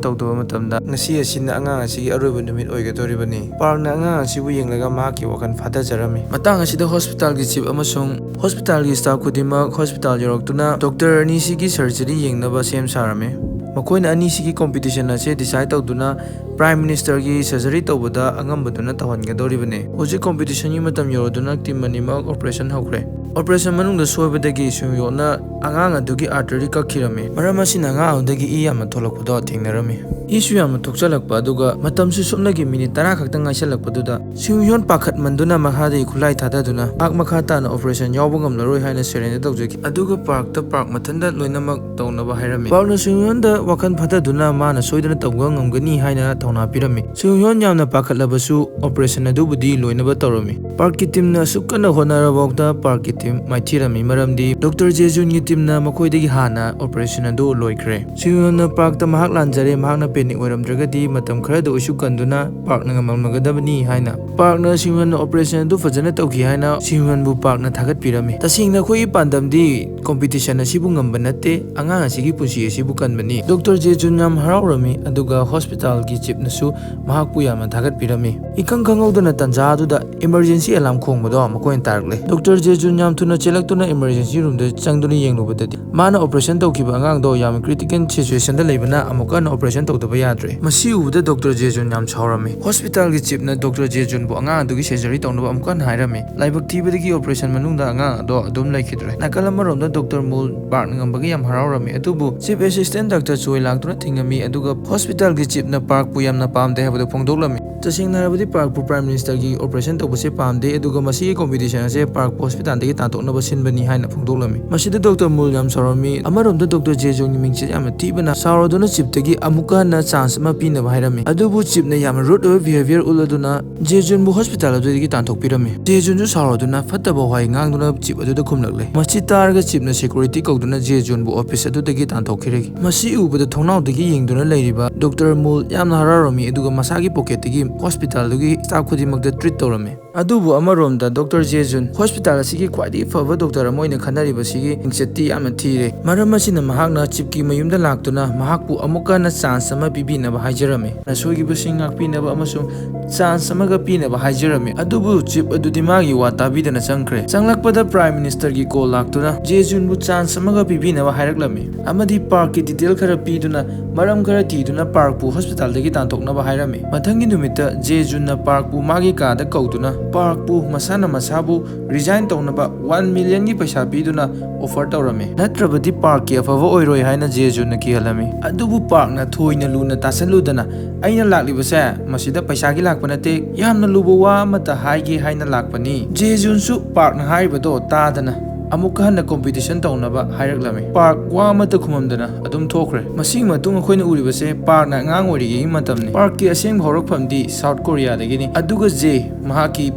ꯇꯧꯗꯕ ꯃꯇꯝꯗ ꯉꯁꯤ ꯑꯁꯤꯅ ꯑꯉꯥꯡ ꯑꯁꯤꯒꯤ ꯑꯔꯣꯏꯕ ꯅꯨꯃꯤꯠ ꯑꯣꯏꯒꯗꯧꯔꯤꯕꯅꯤ꯫" ꯄꯥꯔꯛꯅ ꯑꯉꯥꯡ ꯑꯁꯤꯕꯨ ꯌꯦꯡꯂꯒ ꯃꯍꯥꯛꯀꯤ ꯋꯥꯈꯜ ꯐꯥꯊꯖꯔꯝꯃꯤ꯫ ꯃꯇꯥꯡ ꯑꯁꯤꯗ ꯍꯣꯁꯄꯤꯇꯥꯜꯒꯤ ꯆꯤꯞ ꯑꯃꯁꯨꯡ ꯍꯣꯁꯄꯤꯇꯥꯜꯒꯤ ꯁ꯭ꯇꯥꯐ ꯈꯨꯗꯤꯡꯃꯛ ꯍꯣꯁꯄꯤꯇꯥꯜ ꯌꯧꯔꯛꯇꯨꯅ ꯗꯣꯛꯇꯔ ꯑꯅꯤꯁꯤꯒꯤ ꯁꯔꯖꯔꯤ ꯌꯦꯡꯅꯕ ꯁꯦꯝ ꯁꯥꯔꯝꯃꯤ꯫ ꯃꯈꯣꯏꯅ ꯑꯅꯤꯁꯤꯒꯤ competition ꯑꯁꯦ decide ꯇꯧꯗꯨꯅ Prime Ministerꯒꯤ surgery ꯇꯧꯕꯗ ꯑꯉꯝꯕꯗꯨꯅ ꯇꯧꯍꯟꯒꯗꯧꯔꯤꯕꯅꯤ꯫ ꯍꯧꯖꯤꯛ competitionꯒꯤ ꯃꯇꯝ ꯌꯧꯔꯗꯨꯅ team ꯑꯅꯤꯃꯛ operation ꯍꯧꯈ꯭ꯔꯦ꯫ Operation ꯃꯅꯨꯡꯗ ꯁꯣꯏꯕꯗꯒꯤ ꯁꯨꯡꯌꯣꯟꯅ ꯑꯉꯥꯡ ꯑꯗꯨꯒꯤ artery ꯀꯛꯈꯤꯔꯝꯃꯤ꯫ ꯃꯔꯝ ꯑꯁꯤꯅ ꯑꯉꯥꯡ ꯑꯗꯨꯗꯒꯤ ꯏ ꯌꯥꯝꯅ ꯊꯣꯛꯂꯛꯄꯗꯣ ꯊꯦꯡꯅꯔꯝꯃꯤ꯫ ꯏꯁꯨ ꯌꯥꯝꯅ ꯊꯣꯛꯆꯜꯂꯛꯄ, ꯑꯗꯨꯒ ꯃꯇꯝꯁꯨ ꯁꯨꯞꯅꯒꯤ minute ꯇꯔꯥ ꯈꯛꯇ ꯉꯥꯏꯁꯜꯂꯛꯄꯗꯨꯗ ꯁꯤꯡꯌꯣꯟ ꯄꯥꯈꯠꯃꯟꯗꯨꯅ ꯃꯈꯥꯗꯒꯤ ꯈꯨꯠꯂꯥꯏ ꯊꯥꯗꯗꯨꯅ ꯃꯍꯥꯛ ꯃꯈꯥ ꯇꯥꯅ operation ꯌꯥꯎꯕ ꯉꯝꯂꯔꯣꯏ ꯍꯥꯏꯅ surrender ꯇꯧꯖꯈꯤ꯫ ꯑꯗꯨꯒ Parkꯇ Park ꯃꯊꯟꯇ ꯂꯣꯏꯅꯃꯛ ꯇꯧꯅꯕ ꯍꯥꯏꯔꯝꯃꯤ꯫ Parkꯅ ꯁꯤꯡꯌꯣꯟꯗ ꯋꯥꯈꯜ ꯐꯊꯗꯨꯅ ꯃꯥꯅ ꯁꯣꯏꯗꯅ ꯇꯧꯕ ꯉꯝꯒꯅꯤ ꯍꯥꯏꯅ ꯊꯧꯅꯥ ꯄꯤꯔꯝꯃꯤ꯫ ꯁꯤꯡꯌꯣꯟ ꯌꯥꯝꯅ ꯄꯥꯈꯠꯂꯕꯁꯨ operation ꯑꯗꯨꯕꯨꯗꯤ ꯂꯣꯏꯅꯕ ꯇꯧꯔꯝꯃꯤ꯫ Parkꯀꯤ teamꯅ ꯑꯁꯨꯛ ꯀꯟꯅ ꯍꯣꯠꯅꯔꯕꯐꯥꯎꯗ Parkꯀꯤ team ꯃꯥꯏꯊꯤꯔꯝꯃꯤ, ꯃꯔꯝꯗꯤ Doctor Jae Junꯒꯤ teamꯅ ꯃꯈꯣꯏꯗꯒꯤ ꯍꯥꯟꯅ operation ꯑꯗꯨ ꯂꯣꯏꯈ꯭ꯔꯦ꯫ ꯁꯤꯡꯌꯣꯟꯅ Parkꯇ ꯃꯍꯥꯛ ꯂꯥꯟꯖꯔꯦ, ꯃꯍꯥꯛꯅ panic ꯑꯣꯏꯔꯝꯗ꯭ꯔꯒꯗꯤ ꯃꯇꯝ ꯈꯔꯗ ꯑꯣꯏꯁꯨ ꯀꯟꯗꯨꯅ Parkꯅ ꯉꯝꯂꯝꯒꯗꯕꯅꯤ ꯍꯥꯏꯅ꯫ Parkꯅ ꯁꯤꯡꯌꯣꯟꯅ operation ꯑꯗꯨ ꯐꯖꯅ ꯇꯧꯈꯤ ꯍꯥꯏꯅ ꯁꯤꯡꯌꯣꯟꯕꯨ Parkꯅ ꯊꯥꯒꯠꯄꯤꯔꯝꯃꯤ꯫ ꯇꯁꯦꯡꯅ ꯑꯩꯈꯣꯏꯒꯤ ꯄꯥꯟꯗꯝꯗꯤ competition ꯑꯁꯤꯕꯨ ꯉꯝꯕ ꯅꯠꯇꯦ, ꯑꯉꯥꯡ ꯑꯁꯤꯒꯤ ꯄꯨꯟꯁꯤ ꯑꯁꯤꯕꯨ ꯀꯟꯕꯅꯤ꯫ Doctor Jae Jun ꯌꯥꯝ ꯍꯔꯥꯎꯔꯝꯃꯤ, ꯑꯗꯨꯒ hospitalꯒꯤ chiefꯅꯁꯨ ꯃꯍꯥꯛꯄꯨ ꯌꯥꯝꯅ ꯊꯥꯒꯠꯄꯤꯔꯝꯃꯤ꯫ ꯏꯈꯪ ꯈꯪꯍꯧꯗꯅ ꯇꯥꯟꯖꯥ ꯑꯗꯨꯗ emergency alarm ꯈꯣꯡꯕꯗꯣ ꯃꯈꯣꯏꯅ ꯇꯥꯔꯛꯂꯦ꯫ Doctor Jae Jun ꯌꯥꯝ ꯊꯨꯅ ꯆꯦꯜꯂꯛꯇꯨꯅ emergency roomꯗ ꯆꯪꯗꯨꯅ ꯌꯦꯡꯂꯨꯕꯗꯗꯤ ꯃꯥꯅ operation ꯇꯧꯈꯤꯕ ꯑꯉꯥꯡꯗꯣ ꯌꯥꯝ critical situationꯗ ꯂꯩꯕꯅ ꯑꯃꯨꯛꯀ ꯍꯟꯅ operation ꯇꯧꯗꯕ ꯌꯥꯗ꯭ꯔꯦ꯫ ꯃꯁꯤ ꯎꯕꯗ Doctor Jae Jun ꯌꯥꯝ ꯁꯥꯎꯔꯝꯃꯤ꯫ Hospitalꯒꯤ chiefꯅ Doctor Jae Junꯕꯨ ꯑꯉꯥꯡ ꯑꯗꯨꯒꯤ surgery ꯇꯧꯅꯕ ꯑꯃꯨꯛꯀ ꯍꯟꯅ ꯍꯥꯏꯔꯝꯃꯤ꯫ ꯂꯥꯏꯕꯛ ꯊꯤꯕꯗꯒꯤ operation ꯃꯅꯨꯡꯗ ꯑꯉꯥꯡ ꯑꯗꯣ ꯑꯗꯨꯝ ꯂꯩꯈꯤꯗ꯭ꯔꯦ꯫ ꯅꯥꯀꯜ ꯑꯃꯔꯣꯝꯗ Doctor Mool Park ꯉꯝꯕꯒꯤ ꯌꯥꯝ ꯍꯔꯥꯎꯔꯝꯃꯤ, ꯑꯗꯨꯕꯨ Chief Assistant Doctor Choi ꯂꯥꯛꯇꯨꯅ ꯊꯤꯡꯉꯝꯃꯤ, ꯑꯗꯨꯒ hospitalꯒꯤ chiefꯅ Parkꯄꯨ ꯌꯥꯝꯅ ꯄꯥꯝꯗꯦ ꯍꯥꯏꯕꯗꯨ ꯐꯣꯡꯗꯣꯛꯂꯝꯃꯤ꯫ ꯇꯁꯦꯡꯅ ꯍꯥꯏꯔꯕꯗꯤ Parkꯄꯨ Prime Ministerꯒꯤ operation ꯇꯧꯕꯁꯦ ꯄꯥꯝꯗꯦ, ꯑꯗꯨꯒ ꯃꯁꯤꯒꯤ competition ꯑꯁꯦ Parkꯄꯨ hospitalꯗꯒꯤ ꯇꯥꯟꯊꯣꯛꯅꯕ ꯁꯤꯟꯕꯅꯤ ꯍꯥꯏꯅ ꯐꯣꯡꯗꯣꯛꯂꯝꯃꯤ꯫ ꯃꯁꯤꯗ Doctor Mool ꯌꯥꯝ ꯁꯥꯎꯔꯝꯃꯤ꯫ ꯑꯃꯔꯣꯝꯗ Doctor Jae Junꯒꯤ ꯃꯤꯡꯆꯠ ꯌꯥꯝꯅ ꯊꯤꯕꯅ ꯁꯥꯎꯔꯗꯨꯅ chiefꯇꯒꯤ ꯑꯃꯨꯛꯀ ꯍꯟꯅ chance ꯑꯃ ꯄꯤꯅꯕ ꯍꯥꯏꯔꯝꯃꯤ꯫ ꯑꯗꯨꯕꯨ chiefꯅ ꯌꯥꯝꯅ rude ꯑꯣꯏꯕ behavior ꯎꯠꯂꯗꯨꯅ Jae Junꯕꯨ hospital ꯑꯗꯨꯗꯒꯤ ꯇꯥꯟꯊꯣꯛꯄꯤꯔꯝꯃꯤ꯫ Jae Junꯁꯨ ꯁꯥꯎꯔꯗꯨꯅ ꯐꯠꯇꯕ ꯋꯥꯍꯩ ꯉꯥꯡꯗꯨꯅ chief ꯑꯗꯨꯗ ꯈꯨꯝꯂꯛꯂꯦ꯫ ꯃꯁꯤ ꯇꯥꯔꯒ chiefꯅ security ꯀꯧꯗꯨꯅ Jae Junꯕꯨ office ꯑꯗꯨꯗꯒꯤ ꯇꯥꯟꯊꯣꯛꯈꯤꯔꯦ꯫ ꯃꯁꯤ ꯎꯕꯗ ꯊꯣꯡꯅꯥꯎꯗꯒꯤ ꯌꯦꯡꯗꯨꯅ ꯂꯩꯔꯤꯕ Doctor Mool ꯌꯥꯝꯅ ꯍꯔꯥꯎꯔꯝꯃꯤ, ꯑꯗꯨꯒ ꯃꯁꯥꯒꯤ pocketꯇꯒꯤ hospitalꯗꯨꯒꯤ staff ꯈꯨꯗꯤꯡꯃꯛꯇ treat ꯇꯧꯔꯝꯃꯤ꯫ ꯑꯗꯨꯕꯨ ꯑꯃꯔꯣꯝꯗ ꯗꯣꯛꯇꯔ ꯖꯦꯖꯨꯟ ꯍꯣꯁꯄꯤꯇꯥꯜ ꯑꯁꯤꯒꯤ ꯈ꯭ꯋꯥꯏꯗꯒꯤ ꯐꯕ ꯗꯣꯛꯇꯔ ꯑꯃ ꯑꯣꯏꯅ ꯈꯟꯅꯔꯤꯕꯁꯤꯒꯤ ꯃꯤꯡꯆꯠꯇꯤ ꯌꯥꯝꯅ ꯊꯤꯔꯦ꯫ ꯃꯔꯝ ꯑꯁꯤꯅ ꯃꯍꯥꯛꯅ ꯆꯤꯞꯀꯤ ꯃꯌꯨꯝꯗ ꯂꯥꯛꯇꯨꯅ ꯃꯍꯥꯛꯄꯨ ꯑꯃꯨꯛꯀ ꯍꯟꯅ ꯆꯥꯟꯁ ꯑꯃ ꯄꯤꯕꯤꯅꯕ ꯍꯥꯏꯖꯔꯝꯃꯤ꯫ ꯁꯣꯏꯈꯤꯕꯁꯤꯡ ꯉꯥꯛꯄꯤꯅꯕ ꯑꯃꯁꯨꯡ ꯆꯥꯟꯁ ꯑꯃꯒ ꯄꯤꯅꯕ ꯍꯥꯏꯖꯔꯝꯃꯤ꯫ ꯑꯗꯨꯕꯨ ꯆꯤꯞ ꯑꯗꯨꯗꯤ ꯃꯥꯒꯤ ꯋꯥ ꯇꯥꯕꯤꯗꯅ ꯆꯪꯈ꯭ꯔꯦ꯫ ꯆꯪꯂꯛꯄꯗ ꯄ꯭ꯔꯥꯏꯝ ꯃꯤꯅꯤꯁꯇꯔꯒꯤ ꯀꯣꯜ ꯂꯥꯛꯇꯨꯅ ꯖꯦꯖꯨꯟꯕꯨ ꯆꯥꯟꯁ ꯑꯃꯒ ꯄꯤꯕꯤꯅꯕ ꯍꯥꯏꯔꯛꯂꯝꯃꯤ ꯑꯃꯗꯤ ꯄꯥꯔꯛꯀꯤ ꯗꯤꯇꯦꯜ ꯈꯔ ꯄꯤꯗꯨꯅ ꯃꯔꯝ ꯈꯔ ꯊꯤꯗꯨꯅ ꯄꯥꯔꯛꯄꯨ ꯍꯣꯁꯄꯤꯇꯥꯜꯗꯒꯤ ꯇꯥꯟꯊꯣꯛꯅꯕ ꯍꯥꯏꯔꯝꯃꯤ꯫ ꯃꯊꯪꯒꯤ ꯅꯨꯃꯤꯠꯇ ꯖꯦꯖꯨꯟꯅ ꯄꯥꯔꯛꯄꯨ ꯃꯥꯒꯤ ꯀꯥꯗ ꯀꯧꯗꯨꯅ ꯄꯥꯔꯛꯄꯨ ꯃꯁꯥꯅ ꯃꯁꯥꯕꯨ ꯔꯤꯖꯥꯏꯟ ꯇꯧꯅꯕ ꯋꯥꯟ ꯃꯤꯂꯤꯌꯟꯒꯤ ꯄꯩꯁꯥ ꯄꯤꯗꯨꯅ ꯑꯣꯐꯔ ꯇꯧꯔꯝꯃꯤ꯫ ꯅꯠꯇ꯭ꯔꯕꯗꯤ ꯄꯥꯔꯛꯀꯤ ꯑꯐꯕ ꯑꯣꯏꯔꯣꯏ ꯍꯥꯏꯅ ꯖꯦꯖꯨꯟꯅ ꯀꯤꯍꯜꯂꯝꯃꯤ꯫ ꯑꯗꯨꯕꯨ ꯄꯥꯔꯛꯅ ꯊꯣꯏꯅ ꯂꯨꯅ ꯇꯥꯁꯜꯂꯨꯗꯅ, "ꯑꯩꯅ ꯂꯥꯛꯂꯤꯕꯁꯦ ꯃꯁꯤꯗ ꯄꯩꯁꯥꯒꯤ ꯂꯥꯛꯄ ꯅꯠꯇꯦ, ꯌꯥꯝꯅ ꯂꯨꯕ ꯋꯥ ꯑꯃꯇ ꯍꯥꯏꯒꯦ ꯍꯥꯏꯅ ꯂꯥꯛꯄꯅꯤ꯫" ꯖꯦꯖꯨꯟꯁꯨ ꯄꯥꯔꯛꯅ ꯍꯥꯏꯔꯤꯕꯗꯣ ꯇꯥꯗꯅ ꯑꯃꯨꯛꯀ ꯍꯟꯅ ꯀꯣꯝꯄꯤꯇꯤꯁꯟ ꯇꯧꯅꯕ ꯍꯥꯏꯔꯛꯂꯝꯃꯤ꯫ ꯄꯥꯔꯛ ꯋꯥ ꯑꯃꯠꯇ ꯈꯨꯝꯃꯝꯗꯅ ꯑꯗꯨꯝ ꯊꯣꯛꯈ꯭ꯔꯦ꯫ ꯃꯁꯤꯒꯤ ꯃꯇꯨꯡ ꯑꯩꯈꯣꯏꯅ ꯎꯔꯤꯕꯁꯦ ꯄꯥꯔꯛꯅ ꯑꯉꯥꯡ ꯑꯣꯏꯔꯤꯉꯩꯒꯤ ꯃꯇꯝꯅꯤ꯫ ꯄꯥꯔꯛꯀꯤ ꯑꯁꯦꯡꯕ ꯍꯧꯔꯛꯐꯝꯗꯤ ꯁꯥꯎꯠ ꯀꯣꯔꯤꯌꯥꯗꯒꯤꯅꯤ꯫ ꯑꯗꯨꯒ ꯖꯦ ꯃꯍꯥꯛꯀꯤ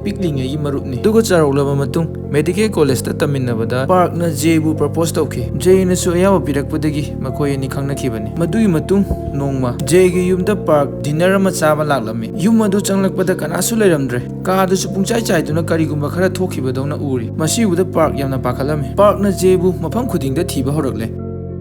ꯄꯤꯛꯂꯤꯉꯩꯒꯤ ꯃꯔꯨꯞꯅꯤ꯫ ꯑꯗꯨꯒ ꯆꯥꯎꯔꯛꯂꯕ ꯃꯇꯨꯡ ꯃꯦꯗꯤꯀꯦꯜ ꯀꯣꯂꯦꯖꯇ ꯇꯝꯃꯤꯟꯅꯕꯗ ꯄꯥꯔꯛꯅ ꯖꯦꯕꯨ ꯄ꯭ꯔꯄꯣꯁ ꯇꯧꯈꯤ꯫ ꯖꯦꯅꯁꯨ ꯑꯌꯥꯕ ꯄꯤꯔꯛꯄꯗꯒꯤ ꯃꯈꯣꯏ ꯑꯅꯤ ꯈꯪꯅꯈꯤꯕꯅꯤ꯫ ꯃꯗꯨꯒꯤ ꯃꯇꯨꯡ ꯅꯣꯡꯃ ꯖꯦꯒꯤ ꯌꯨꯝꯗ ꯄꯥꯔꯛ ꯗꯤꯅꯔ ꯑꯃ ꯆꯥꯕ ꯂꯥꯛꯂꯝꯃꯤ꯫ ꯌꯨꯝ ꯑꯗꯨ ꯆꯪꯂꯛꯄꯗ ꯀꯅꯥꯁꯨ ꯂꯩꯔꯝꯗ꯭ꯔꯦ꯫ ꯀꯥ ꯑꯗꯨꯁꯨ ꯄꯨꯡꯆꯥꯏ ꯆꯥꯏꯗꯨꯅ ꯀꯔꯤꯒꯨꯝꯕ ꯈꯔ ꯊꯣꯛꯈꯤꯕꯗꯧꯅ ꯎꯔꯤ꯫ ꯃꯁꯤ ꯎꯕꯗ ꯄꯥꯔꯛ ꯌꯥꯝꯅ ꯄꯥꯈꯠꯂꯝꯃꯤ꯫ ꯄꯥꯔꯛꯅ ꯖꯦꯕꯨ ꯃꯐꯝ ꯈꯨꯗꯤꯡꯗ ꯊꯤꯕ ꯍꯧꯔꯛꯂꯦ꯫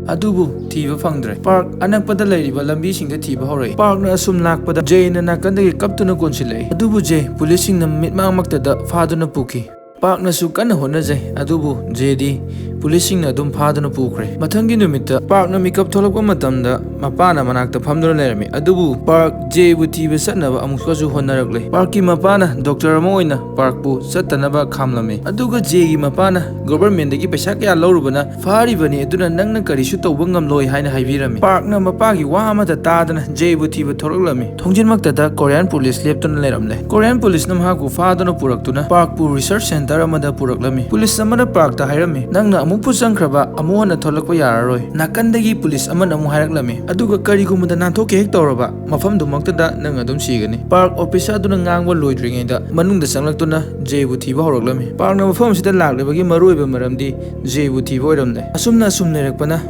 ꯑꯗꯨꯕꯨ ꯊꯤꯕ ꯐꯪꯗ꯭ꯔꯦ꯫ ꯄꯥꯔꯛ ꯑꯅꯛꯄꯗ ꯂꯩꯔꯤꯕ ꯂꯝꯕꯤꯁꯤꯡꯗ ꯊꯤꯕ ꯍꯧꯔꯛꯏ꯫ ꯄꯥꯔꯛꯅ ꯑꯁꯨꯝ ꯂꯥꯛꯄꯗ ꯖꯦꯅ ꯅꯥꯀꯟꯗꯒꯤ ꯀꯞꯇꯨꯅ ꯀꯣꯟꯁꯤꯜꯂꯛꯏ꯫ ꯑꯗꯨꯕꯨ ꯖꯦ ꯄꯨꯂꯤꯁꯁꯤꯡꯅ ꯃꯤꯠꯃꯥꯡꯃꯛꯇꯗ ꯐꯥꯗꯨꯅ ꯄꯨꯈꯤ꯫ ꯄꯥꯔꯛꯅꯁꯨ ꯀꯟꯅ ꯍꯣꯠꯅꯖꯩ, ꯑꯗꯨꯕꯨ ꯖꯦꯗꯤ ꯄꯨꯂꯤꯁꯁꯤꯡꯅ ꯑꯗꯨꯝ ꯐꯥꯗꯨꯅ ꯄꯨꯈ꯭ꯔꯦ꯫ ꯃꯊꯪꯒꯤ ꯅꯨꯃꯤꯠꯇ ꯄꯥꯔꯛꯅ ꯃꯤꯀꯞ ꯊꯣꯛꯂꯛꯄ ꯃꯇꯝꯗ ꯃꯄꯥꯅ ꯃꯅꯥꯛꯇ ꯐꯝꯗꯨꯅ ꯂꯩꯔꯝꯃꯤ꯫ ꯑꯗꯨꯕꯨ ꯄꯥꯔꯛ ꯖꯦꯕꯨ ꯊꯤꯕ ꯆꯠꯅꯕ ꯑꯃꯨꯛꯀꯁꯨ ꯍꯣꯠꯅꯔꯛꯂꯦ꯫ ꯄꯥꯔꯛꯀꯤ ꯃꯄꯥꯅ ꯗꯣꯛꯇꯔ ꯑꯃ ꯑꯣꯏꯅ ꯄꯥꯔꯛꯄꯨ ꯆꯠꯇꯅꯕ ꯈꯥꯝꯂꯝꯃꯤ꯫ ꯑꯗꯨꯒ ꯖꯦꯒꯤ ꯃꯄꯥꯅ ꯒꯣꯚꯔꯟꯃꯦꯟꯠꯇꯒꯤ ꯄꯩꯁꯥ ꯀꯌꯥ ꯂꯧꯔꯨꯕꯅ ꯐꯥꯔꯤꯕꯅꯤ, ꯑꯗꯨꯅ ꯅꯪꯅ ꯀꯔꯤꯁꯨ ꯇꯧꯕ ꯉꯝꯂꯣꯏ ꯍꯥꯏꯅ ꯍꯥꯏꯕꯤꯔꯝꯃꯤ꯫ ꯄꯥꯔꯛꯅ ꯃꯄꯥꯒꯤ ꯋꯥ ꯑꯃꯠꯇ ꯇꯥꯗꯅ ꯖꯦꯕꯨ ꯊꯤꯕ ꯊꯣꯛꯂꯛꯂꯝꯃꯤ꯫ ꯊꯣꯡꯖꯤꯟꯃꯛꯇꯗ ꯀꯣꯔꯤꯌꯥꯟ ꯄꯨꯂꯤꯁ ꯂꯦꯞꯇꯨꯅ ꯂꯩꯔꯝꯂꯦ꯫ ꯀꯣꯔꯤꯌꯥꯟ ꯄꯨꯂꯤꯁꯅ ꯃꯍꯥꯛꯄꯨ ꯐꯥꯗꯨꯅ ꯄꯨꯔꯛꯇꯨꯅ ꯄꯥꯔꯛꯄꯨ ꯔꯤꯁꯔꯆ ꯁꯦꯟꯇꯔ ꯑꯃꯗ ꯄꯨꯔꯛꯂꯝꯃꯤ꯫ ꯄꯨꯂꯤꯁ ꯑꯃꯅ ꯄꯥꯔꯛꯇ ꯍꯥꯏꯔꯝꯃꯤ, "ꯅꯪꯅ ꯑꯃꯨꯛꯄꯨ ꯆꯪꯈ꯭ꯔꯕ ꯑꯃꯨꯛ ꯍꯟꯅ ꯊꯣꯛꯂꯛꯄ ꯌꯥꯔꯔꯣꯏ꯫" ꯅꯥꯀꯟꯗꯒꯤ ꯄꯨꯂꯤꯁ ꯑꯃꯅ ꯑꯃꯨꯛ ꯍꯥꯏꯔꯛꯂꯝꯃꯤ, "ꯑꯗꯨꯒ ꯀꯔꯤꯒꯨꯝꯕꯗ ꯅꯥꯟꯊꯣꯛꯀꯦ ꯍꯦꯛ ꯇꯧꯔꯕ, ꯃꯐꯝꯗꯨꯃꯛꯇꯗ ꯅꯪ ꯑꯗꯨꯝ ꯁꯤꯒꯅꯤ꯫" ꯄꯥꯔꯛ ꯑꯣꯐꯤꯁꯔꯗꯨꯅ ꯉꯥꯡꯕ ꯂꯣꯏꯗ꯭ꯔꯤꯉꯩꯗ ꯃꯅꯨꯡꯗ ꯆꯪꯂꯛꯇꯨꯅ ꯖꯦꯕꯨ ꯊꯤꯕ ꯍꯧꯔꯛꯂꯝꯃꯤ꯫ ꯄꯥꯔꯛꯅ ꯃꯐꯝ ꯑꯁꯤꯗ ꯂꯥꯛꯂꯤꯕꯒꯤ ꯃꯔꯨꯑꯣꯏꯕ ꯃꯔꯝꯗꯤ ꯖꯦꯕꯨ ꯊꯤꯕ ꯑꯣꯏꯔꯝꯂꯦ꯫ ꯑꯁꯨꯝꯅ ꯑꯁꯨꯝ ꯂꯩꯔꯛꯄꯅ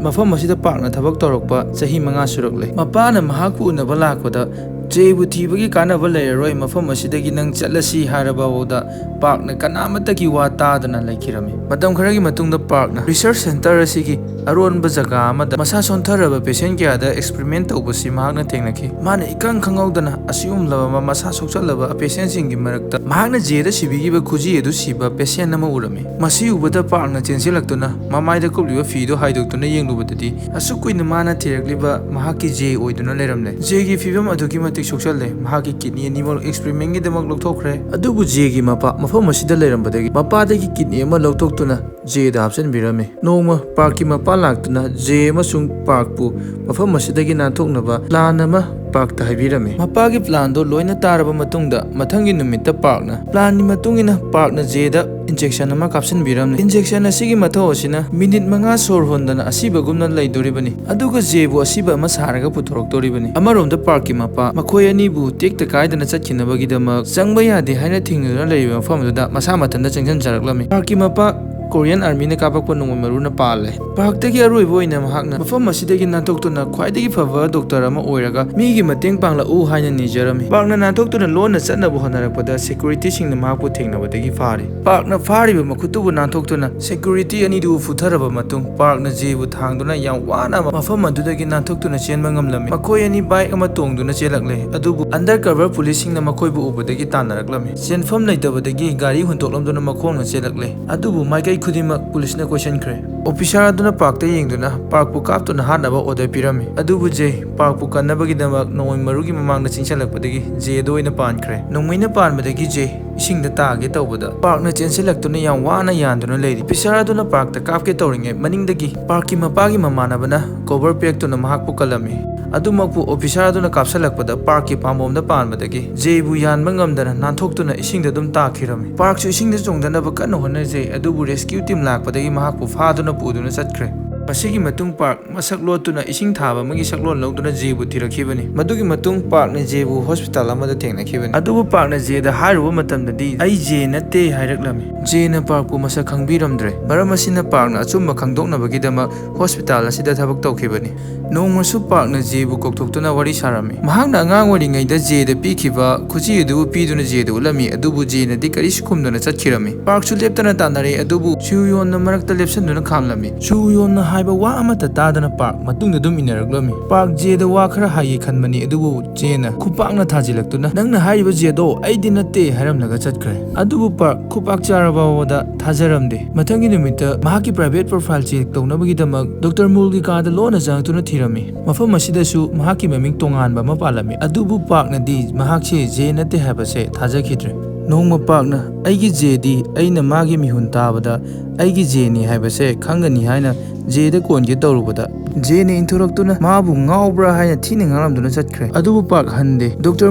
ꯃꯐꯝ ꯑꯁꯤꯗ ꯄꯥꯔꯛꯅ ꯊꯕꯛ ꯇꯧꯔꯛꯄ ꯆꯍꯤ ꯃꯉꯥ ꯁꯨꯔꯛꯂꯦ꯫ ꯃꯄꯥꯅ ꯃꯍꯥꯛꯄꯨ ꯎꯅꯕ ꯂꯥꯛꯄꯗ ꯖꯦꯕꯨ ꯊꯤꯕꯒꯤ ꯀꯥꯟꯅꯕ ꯂꯩꯔꯔꯣꯏ, ꯃꯐꯝ ꯑꯁꯤꯗꯒꯤ ꯅꯪ ꯆꯠꯂꯁꯤ ꯍꯥꯏꯔꯕꯐꯥꯎꯗ ꯄꯥꯔꯛꯅ ꯀꯅꯥꯃꯠꯇꯒꯤ ꯋꯥ ꯇꯥꯗꯅ ꯂꯩꯈꯤꯔꯝꯃꯤ꯫ ꯃꯇꯝ ꯈꯔꯒꯤ ꯃꯇꯨꯡꯗ ꯄꯥꯔꯛꯅ ꯔꯤꯁꯔꯆ ꯁꯦꯟꯇꯔ ꯑꯁꯤꯒꯤ ꯑꯔꯣꯟꯕ ꯖꯒꯥ ꯑꯃꯗ ꯃꯁꯥ ꯁꯣꯟꯊꯔꯕ ꯄꯦꯁꯦꯟ ꯀꯌꯥꯗ ꯑꯦꯛꯁꯄꯔꯤꯃꯦꯟ ꯇꯧꯕꯁꯤ ꯃꯍꯥꯛꯅ ꯊꯦꯡꯅꯈꯤ꯫ ꯃꯥꯅ ꯏꯈꯪ ꯈꯪꯍꯧꯗꯅ ꯑꯁꯤꯒꯨꯝꯂꯕ ꯃꯁꯥ ꯁꯣꯛꯆꯜꯂꯕ ꯄꯦꯁꯦꯟꯁꯤꯡꯒꯤ ꯃꯔꯛꯇ ꯃꯍꯥꯛꯅ ꯖꯦꯗ ꯁꯤꯕꯤꯈꯤꯕ ꯈꯨꯖꯤ ꯑꯗꯨ ꯁꯤꯕ ꯄꯦꯁꯦꯟ ꯑꯃ ꯎꯔꯝꯃꯤ꯫ ꯃꯁꯤ ꯎꯕꯗ ꯄꯥꯔꯛꯅ ꯆꯦꯟꯁꯤꯜꯂꯛꯇꯨꯅ ꯃꯃꯥꯏꯗ ꯀꯨꯞꯂꯤꯕ ꯐꯤꯗꯨ ꯍꯥꯏꯗꯣꯛꯇꯨꯅ ꯌꯦꯡꯂꯨꯕꯗꯗꯤ, ꯑꯁꯨꯛ ꯀꯨꯏꯅ ꯃꯥꯅ ꯊꯤꯔꯛꯂꯤꯕ ꯃꯍꯥꯛꯀꯤ ꯖꯦ ꯑꯣꯏꯗꯨꯅ ꯂꯩꯔꯝꯂꯦ꯫ ꯖꯦꯒꯤ ꯐꯤꯕꯝ ꯑꯗꯨꯛꯀꯤ ꯃꯇꯤꯛ ꯁꯣꯛꯆꯜꯂꯦ꯫ ꯃꯍꯥꯛꯀꯤ ꯀꯤꯗꯅꯤ ꯑꯅꯤꯃꯛ ꯑꯦꯛꯁꯄꯔꯤꯃꯦꯟꯒꯤꯗꯃꯛ ꯂꯧꯊꯣꯛꯈ꯭ꯔꯦ꯫ ꯑꯗꯨꯕꯨ ꯖꯦꯒꯤ ꯃꯄꯥ ꯃꯐꯝ ꯑꯁꯤꯗ ꯂꯩꯔꯝꯕꯗꯒꯤ ꯃꯄꯥꯗꯒꯤ ꯀꯤꯗꯅꯤ ꯑꯃ ꯂꯧꯊꯣꯛꯇꯨꯅ ꯖꯦꯗ ꯍꯥꯞꯆꯤꯟꯕꯤꯔꯝꯃꯤ꯫ ꯅꯣꯡꯃ ꯄꯥꯔꯛꯀꯤ ꯃꯄꯥ ꯂꯥꯛꯇꯨꯅ ꯖꯦ ꯑꯃꯁꯨꯡ ꯄꯥꯔꯛꯄꯨ ꯃꯐꯝ ꯑꯁꯤꯗꯒꯤ ꯅꯥꯟꯊꯣꯛꯅꯕ ꯄ꯭ꯂꯥꯟ ꯑꯃ ꯄꯥꯔꯛꯇ ꯍꯥꯏꯕꯤꯔꯝꯃꯤ꯫ ꯃꯄꯥꯒꯤ ꯄ꯭ꯂꯥꯟꯗꯣ ꯂꯣꯏꯅ ꯇꯥꯔꯕ ꯃꯇꯨꯡꯗ, ꯃꯊꯪꯒꯤ ꯅꯨꯃꯤꯠꯇ ꯄꯥꯔꯛꯅ ꯄ꯭ꯂꯥꯟꯒꯤ ꯃꯇꯨꯡ ꯏꯟꯅ ꯄꯥꯔꯛꯅ ꯖꯦꯗ ꯏꯟꯖꯦꯛꯁꯟ ꯑꯃ ꯀꯥꯞꯁꯤꯟꯕꯤꯔꯝꯃꯤ꯫ ꯏꯟꯖꯦꯛꯁꯟ ꯑꯁꯤꯒꯤ ꯃꯊꯧ ꯑꯁꯤꯅ ꯃꯤꯅꯤꯠ ꯃꯉꯥ ꯁꯣꯔ ꯍꯣꯟꯗꯅ ꯑꯁꯤꯕꯒꯨꯝꯅ ꯂꯩꯗꯣꯔꯤꯕꯅꯤ, ꯑꯗꯨꯒ ꯖꯦꯕꯨ ꯑꯁꯤꯕ ꯑꯃ ꯁꯥꯔꯒ ꯄꯨꯊꯣꯔꯛꯇꯣꯔꯤꯕꯅꯤ꯫ ꯑꯃꯔꯣꯝꯗ ꯄꯥꯔꯛꯀꯤ ꯃꯄꯥ ꯃꯈꯣꯏ ꯑꯅꯤꯕꯨ ꯇꯦꯛꯇ ꯀꯥꯏꯗꯅ ꯆꯠꯈꯤꯅꯕꯒꯤꯗꯃꯛ ꯆꯪꯕ ꯌꯥꯗꯦ ꯍꯥꯏꯅ ꯊꯤꯡꯗꯨꯅ ꯂꯩꯔꯤꯕ ꯃꯐꯝ ꯑꯗꯨꯗ ꯃꯁꯥ ꯃꯊꯟꯇ ꯆꯪꯁꯤꯟꯖꯔꯛꯂꯝꯃꯤ꯫ ꯄꯥꯔꯛꯀꯤ ꯃꯄꯥ ꯀꯣꯔꯤꯌꯟ ꯑꯥꯔꯃꯤꯅ ꯀꯥꯞꯄꯛꯄ ꯅꯣꯡꯃꯩ ꯃꯔꯨꯅ ꯄꯥꯜꯂꯦ꯫ ꯄꯥꯔꯛꯇꯒꯤ ꯑꯔꯣꯏꯕ ꯑꯣꯏꯅ ꯃꯍꯥꯛꯅ ꯃꯐꯝ ꯑꯁꯤꯗꯒꯤ ꯅꯥꯟꯊꯣꯛꯇꯨꯅ ꯈ꯭ꯋꯥꯏꯗꯒꯤ ꯐꯕ ꯗꯣꯛꯇꯔ ꯑꯃ ꯑꯣꯏꯔꯒ ꯃꯤꯒꯤ ꯃꯇꯦꯡ ꯄꯥꯡꯂꯛꯎ ꯍꯥꯏꯅ ꯅꯤꯖꯔꯝꯃꯤ꯫ ꯄꯥꯔꯛꯅ ꯅꯥꯟꯊꯣꯛꯇꯨꯅ ꯂꯣꯟꯅ ꯆꯠꯅꯕ ꯍꯣꯠꯅꯔꯛꯄꯗ ꯁꯦꯀ꯭ꯌꯨꯔꯤꯇꯤꯁꯤꯡꯅ ꯃꯍꯥꯛꯄꯨ ꯊꯦꯡꯅꯕꯗꯒꯤ ꯐꯥꯔꯤ꯫ ꯄꯥꯔꯛꯅ ꯐꯥꯔꯤꯕ ꯃꯈꯨꯠꯇꯨꯕꯨ ꯅꯥꯟꯊꯣꯛꯇꯨꯅ ꯁꯦꯀ꯭ꯌꯨꯔꯤꯇꯤ ꯑꯅꯤꯗꯨꯕꯨ ꯐꯨꯊꯔꯕ ꯃꯇꯨꯡ, ꯄꯥꯔꯛꯅ ꯖꯦꯕꯨ ꯊꯥꯡꯗꯨꯅ ꯌꯥꯝ ꯋꯥꯅ ꯃꯐꯝ ꯑꯗꯨꯗꯒꯤ ꯅꯥꯟꯊꯣꯛꯇꯨꯅ ꯆꯦꯟꯕ ꯉꯝꯂꯝꯃꯤ꯫ ꯃꯈꯣꯏ ꯑꯅꯤ ꯕꯥꯏꯛ ꯑꯃ ꯇꯣꯡꯗꯨꯅ ꯆꯦꯜꯂꯛꯂꯦ, ꯑꯗꯨꯕꯨ ꯑꯟꯗꯔ ꯀꯚꯔ ꯄꯨꯂꯤꯁꯁꯤꯡꯅ ꯃꯈꯣꯏꯕꯨ ꯎꯕꯗꯒꯤ ꯇꯥꯟꯅꯔꯛꯂꯝꯃꯤ꯫ ꯆꯦꯟꯐꯝ ꯂꯩꯇꯕꯗꯒꯤ ꯒꯥꯔꯤ ꯍꯨꯟꯗꯣꯛꯂꯝꯗꯨꯅ ꯃꯈꯣꯡꯅ ꯆꯦꯜꯂꯛꯂꯦ, ꯑꯗꯨꯕꯨ ꯃꯥꯏꯀꯩ ꯈꯨꯗꯤꯡꯃꯛ ꯄꯨꯂꯤꯁꯅ ꯀꯣꯏꯁꯤꯟꯈ꯭ꯔꯦ꯫ ꯑꯣꯐꯤꯁꯥꯔ ꯑꯗꯨꯅ ꯄꯥꯔꯛꯇ ꯌꯦꯡꯗꯨꯅ ꯄꯥꯔꯛꯄꯨ ꯀꯥꯞꯇꯨꯅ ꯍꯥꯠꯅꯕ ꯑꯣꯔꯗꯔ ꯄꯤꯔꯝꯃꯤ, ꯑꯗꯨꯕꯨ ꯖꯦ ꯄꯥꯔꯛꯄꯨ ꯀꯟꯅꯕꯒꯤꯗꯃꯛ ꯅꯣꯡꯃꯩ ꯃꯔꯨꯒꯤ ꯃꯃꯥꯡꯗ ꯆꯤꯡꯁꯤꯜꯂꯛꯄꯗꯒꯤ ꯖꯦ ꯑꯗꯨ ꯑꯣꯏꯅ ꯄꯥꯟꯈ꯭ꯔꯦ꯫ ꯅꯣꯡꯃꯩꯅ ꯄꯥꯟꯕꯗꯒꯤ ꯖꯦ ꯏꯁꯤꯡꯗ ꯇꯥꯒꯦ ꯇꯧꯕꯗ ꯄꯥꯔꯛꯅ ꯆꯦꯟꯁꯤꯜꯂꯛꯇꯨꯅ ꯌꯥꯝ ꯋꯥꯅ ꯌꯥꯟꯗꯨꯅ ꯂꯩꯔꯤ꯫ ꯑꯣꯐꯤꯁꯥꯔ ꯑꯗꯨꯅ ꯄꯥꯔꯛꯇ ꯀꯥꯞꯀꯦ ꯇꯧꯔꯤꯉꯩ ꯃꯅꯤꯡꯗꯒꯤ ꯄꯥꯔꯛꯀꯤ ꯃꯄꯥꯒꯤ ꯃꯃꯥꯟꯅꯕꯅ ꯀꯣꯚꯔ ꯄꯤꯔꯛꯇꯨꯅ ꯃꯍꯥꯛꯄꯨ ꯀꯜꯂꯝꯃꯤ꯫ ꯑꯗꯨꯃꯛꯄꯨ ꯑꯣꯐꯤꯁꯥꯔ ꯑꯗꯨꯅ ꯀꯥꯞꯁꯤꯜꯂꯛꯄꯗ ꯄꯥꯔꯛꯀꯤ ꯄꯥꯝꯕꯣꯝꯗ ꯄꯥꯟꯕꯗꯒꯤ ꯖꯦꯕꯨ ꯌꯥꯟꯕ ꯉꯝꯗꯅ ꯅꯥꯟꯊꯣꯛꯇꯨꯅ ꯏꯁꯤꯡꯗ ꯑꯗꯨꯝ ꯇꯥꯈꯤꯔꯝꯃꯤ꯫ ꯄꯥꯔꯛꯁꯨ ꯏꯁꯤꯡꯗ ꯆꯣꯡꯊꯅꯕ ꯀꯟꯅ ꯍꯣꯠꯅꯖꯩ, ꯑꯗꯨꯕꯨ ꯔꯦꯁꯀ꯭ꯌꯨ ꯇꯤꯝ ꯂꯥꯛꯄꯗꯒꯤ ꯃꯍꯥꯛꯄꯨ ꯐꯥꯗꯨꯅ ꯄꯨꯗꯨꯅ ꯆꯠꯈ꯭ꯔꯦ꯫ ꯃꯁꯤꯒꯤ ꯃꯇꯨꯡ ꯄꯥꯔꯛ ꯃꯁꯛ ꯂꯣꯠꯇꯨꯅ ꯏꯁꯤꯡ ꯊꯥꯕ ꯑꯃꯒꯤ ꯁꯛꯂꯣꯟ ꯂꯧꯗꯨꯅ ꯖꯦꯕꯨ ꯊꯤꯔꯛꯈꯤꯕꯅꯤ꯫ ꯃꯗꯨꯒꯤ ꯃꯇꯨꯡ ꯄꯥꯔꯛꯅ ꯖꯦꯕꯨ ꯍꯣꯁꯄꯤꯇꯥꯜ ꯑꯃꯗ ꯊꯦꯡꯅꯈꯤꯕꯅꯤ꯫ ꯑꯗꯨꯕꯨ ꯄꯥꯔꯛꯅ ꯖꯦꯗ ꯍꯥꯏꯔꯨꯕ ꯃꯇꯝꯗꯗꯤ "ꯑꯩ ꯖꯦ ꯅꯠꯇꯦ" ꯍꯥꯏꯔꯛꯂꯝꯃꯤ꯫ ꯖꯦꯅ ꯄꯥꯔꯛꯄꯨ ꯃꯁꯛ ꯈꯪꯕꯤꯔꯝꯗ꯭ꯔꯦ꯫ ꯃꯔꯝ ꯑꯁꯤꯅ ꯄꯥꯔꯛꯅ ꯑꯆꯨꯝꯕ ꯈꯪꯗꯣꯛꯅꯕꯒꯤꯗꯃꯛ ꯍꯣꯁꯄꯤꯇꯥꯜ ꯑꯁꯤꯗ ꯊꯕꯛ ꯇꯧꯈꯤꯕꯅꯤ꯫ ꯅꯣꯡꯃꯁꯨ ꯄꯥꯔꯛꯅ ꯖꯦꯕꯨ ꯀꯧꯊꯣꯛꯇꯨꯅ ꯋꯥꯔꯤ ꯁꯥꯔꯝꯃꯤ꯫ ꯃꯍꯥꯛꯅ ꯑꯉꯥꯡ ꯑꯣꯏꯔꯤꯉꯩꯗ ꯖꯦꯗ ꯄꯤꯈꯤꯕ ꯈꯨꯖꯤ ꯑꯗꯨꯕꯨ ꯄꯤꯗꯨꯅ ꯖꯦꯗ ꯎꯠꯂꯝꯃꯤ, ꯑꯗꯨꯕꯨ ꯖꯦꯅꯗꯤ ꯀꯔꯤꯁꯨ ꯈꯨꯝꯗꯨꯅ ꯆꯠꯈꯤꯔꯝꯃꯤ꯫ ꯄꯥꯔꯛꯁꯨ ꯂꯦꯞꯇꯅ ꯇꯥꯟꯅꯔꯦ, ꯑꯗꯨꯕꯨ ꯁꯨꯌꯣꯟꯅ ꯃꯔꯛꯇ ꯂꯦꯞꯁꯤꯟꯗꯨꯅ ꯈꯥꯝꯂꯝꯃꯤ꯫ ꯁꯨꯌꯣꯟꯅ ꯍꯥꯏꯕ ꯋꯥ ꯑꯃꯠꯇ ꯇꯥꯗꯅ ꯄꯥꯔꯛ ꯃꯇꯨꯡꯗ ꯑꯗꯨꯝ ꯏꯟꯅꯔꯛꯂꯝꯃꯤ꯫ ꯄꯥꯔꯛ ꯖꯦꯗ ꯋꯥ ꯈꯔ ꯍꯥꯏꯒꯦ ꯈꯟꯕꯅꯤ, ꯑꯗꯨꯕꯨ ꯖꯦꯅ ꯈꯨꯄꯥꯛꯅ ꯊꯥꯖꯤꯜꯂꯛꯇꯨꯅ "ꯅꯪꯅ ꯍꯥꯏꯔꯤꯕ ꯖꯦꯗꯣ ꯑꯩꯗꯤ ꯅꯠꯇꯦ" ꯍꯥꯏꯔꯝꯂꯒ ꯆꯠꯈ꯭ꯔꯦ꯫ ꯑꯗꯨꯕꯨ ꯄꯥꯔꯛ ꯈꯨꯄꯥꯛ ꯆꯥꯔꯕ ꯐꯥꯎꯕꯗ ꯊꯥꯖꯔꯝꯗꯦ꯫ ꯃꯊꯪꯒꯤ ꯅꯨꯃꯤꯠꯇ ꯃꯍꯥꯛꯀꯤ private profile check ꯇꯧꯅꯕꯒꯤꯗꯃꯛ ꯗꯣꯛꯇꯔ ꯃꯨꯜꯒꯤ ꯀꯥꯗ ꯂꯣꯟꯅ ꯆꯪꯉꯛꯇꯨꯅ ꯊꯤꯔꯝꯃꯤ꯫ ꯃꯐꯝ ꯑꯁꯤꯗꯁꯨ ꯃꯍꯥꯛꯀꯤ ꯃꯃꯤꯡ ꯇꯣꯉꯥꯟꯕ ꯑꯃ ꯄꯥꯜꯂꯝꯃꯤ꯫ ꯑꯗꯨꯕꯨ ꯄꯥꯔꯛꯅꯗꯤ ꯃꯍꯥꯛꯁꯦ ꯖꯦ ꯅꯠꯇꯦ ꯍꯥꯏꯕꯁꯦ ꯊꯥꯖꯈꯤꯗ꯭ꯔꯦ꯫ ꯅꯣꯡꯃ ꯄꯥꯔꯛꯅ "ꯑꯩꯒꯤ ꯖꯦꯗꯤ ꯑꯩꯅ ꯃꯥꯒꯤ ꯃꯤꯍꯨꯟ ꯇꯥꯕꯗ ꯑꯩꯒꯤ ꯖꯦꯅꯤ ꯍꯥꯏꯕꯁꯦ ꯈꯪꯒꯅꯤ" ꯍꯥꯏꯅ ꯖꯦꯗ ꯀꯣꯟꯒꯦ ꯇꯧꯔꯨꯕꯗ, ꯖꯦꯅ ꯏꯟꯊꯣꯔꯛꯇꯨꯅ ꯃꯥꯕꯨ ꯉꯥꯎꯕ꯭ꯔꯥ ꯍꯥꯏꯅ ꯊꯤꯅ ꯉꯥꯡꯂꯝꯗꯨꯅ ꯆꯠꯈ꯭ꯔꯦ꯫ ꯑꯗꯨꯕꯨ ꯄꯥꯔꯛ ꯍꯟꯗꯦ꯫ ꯗꯣꯛꯇꯔ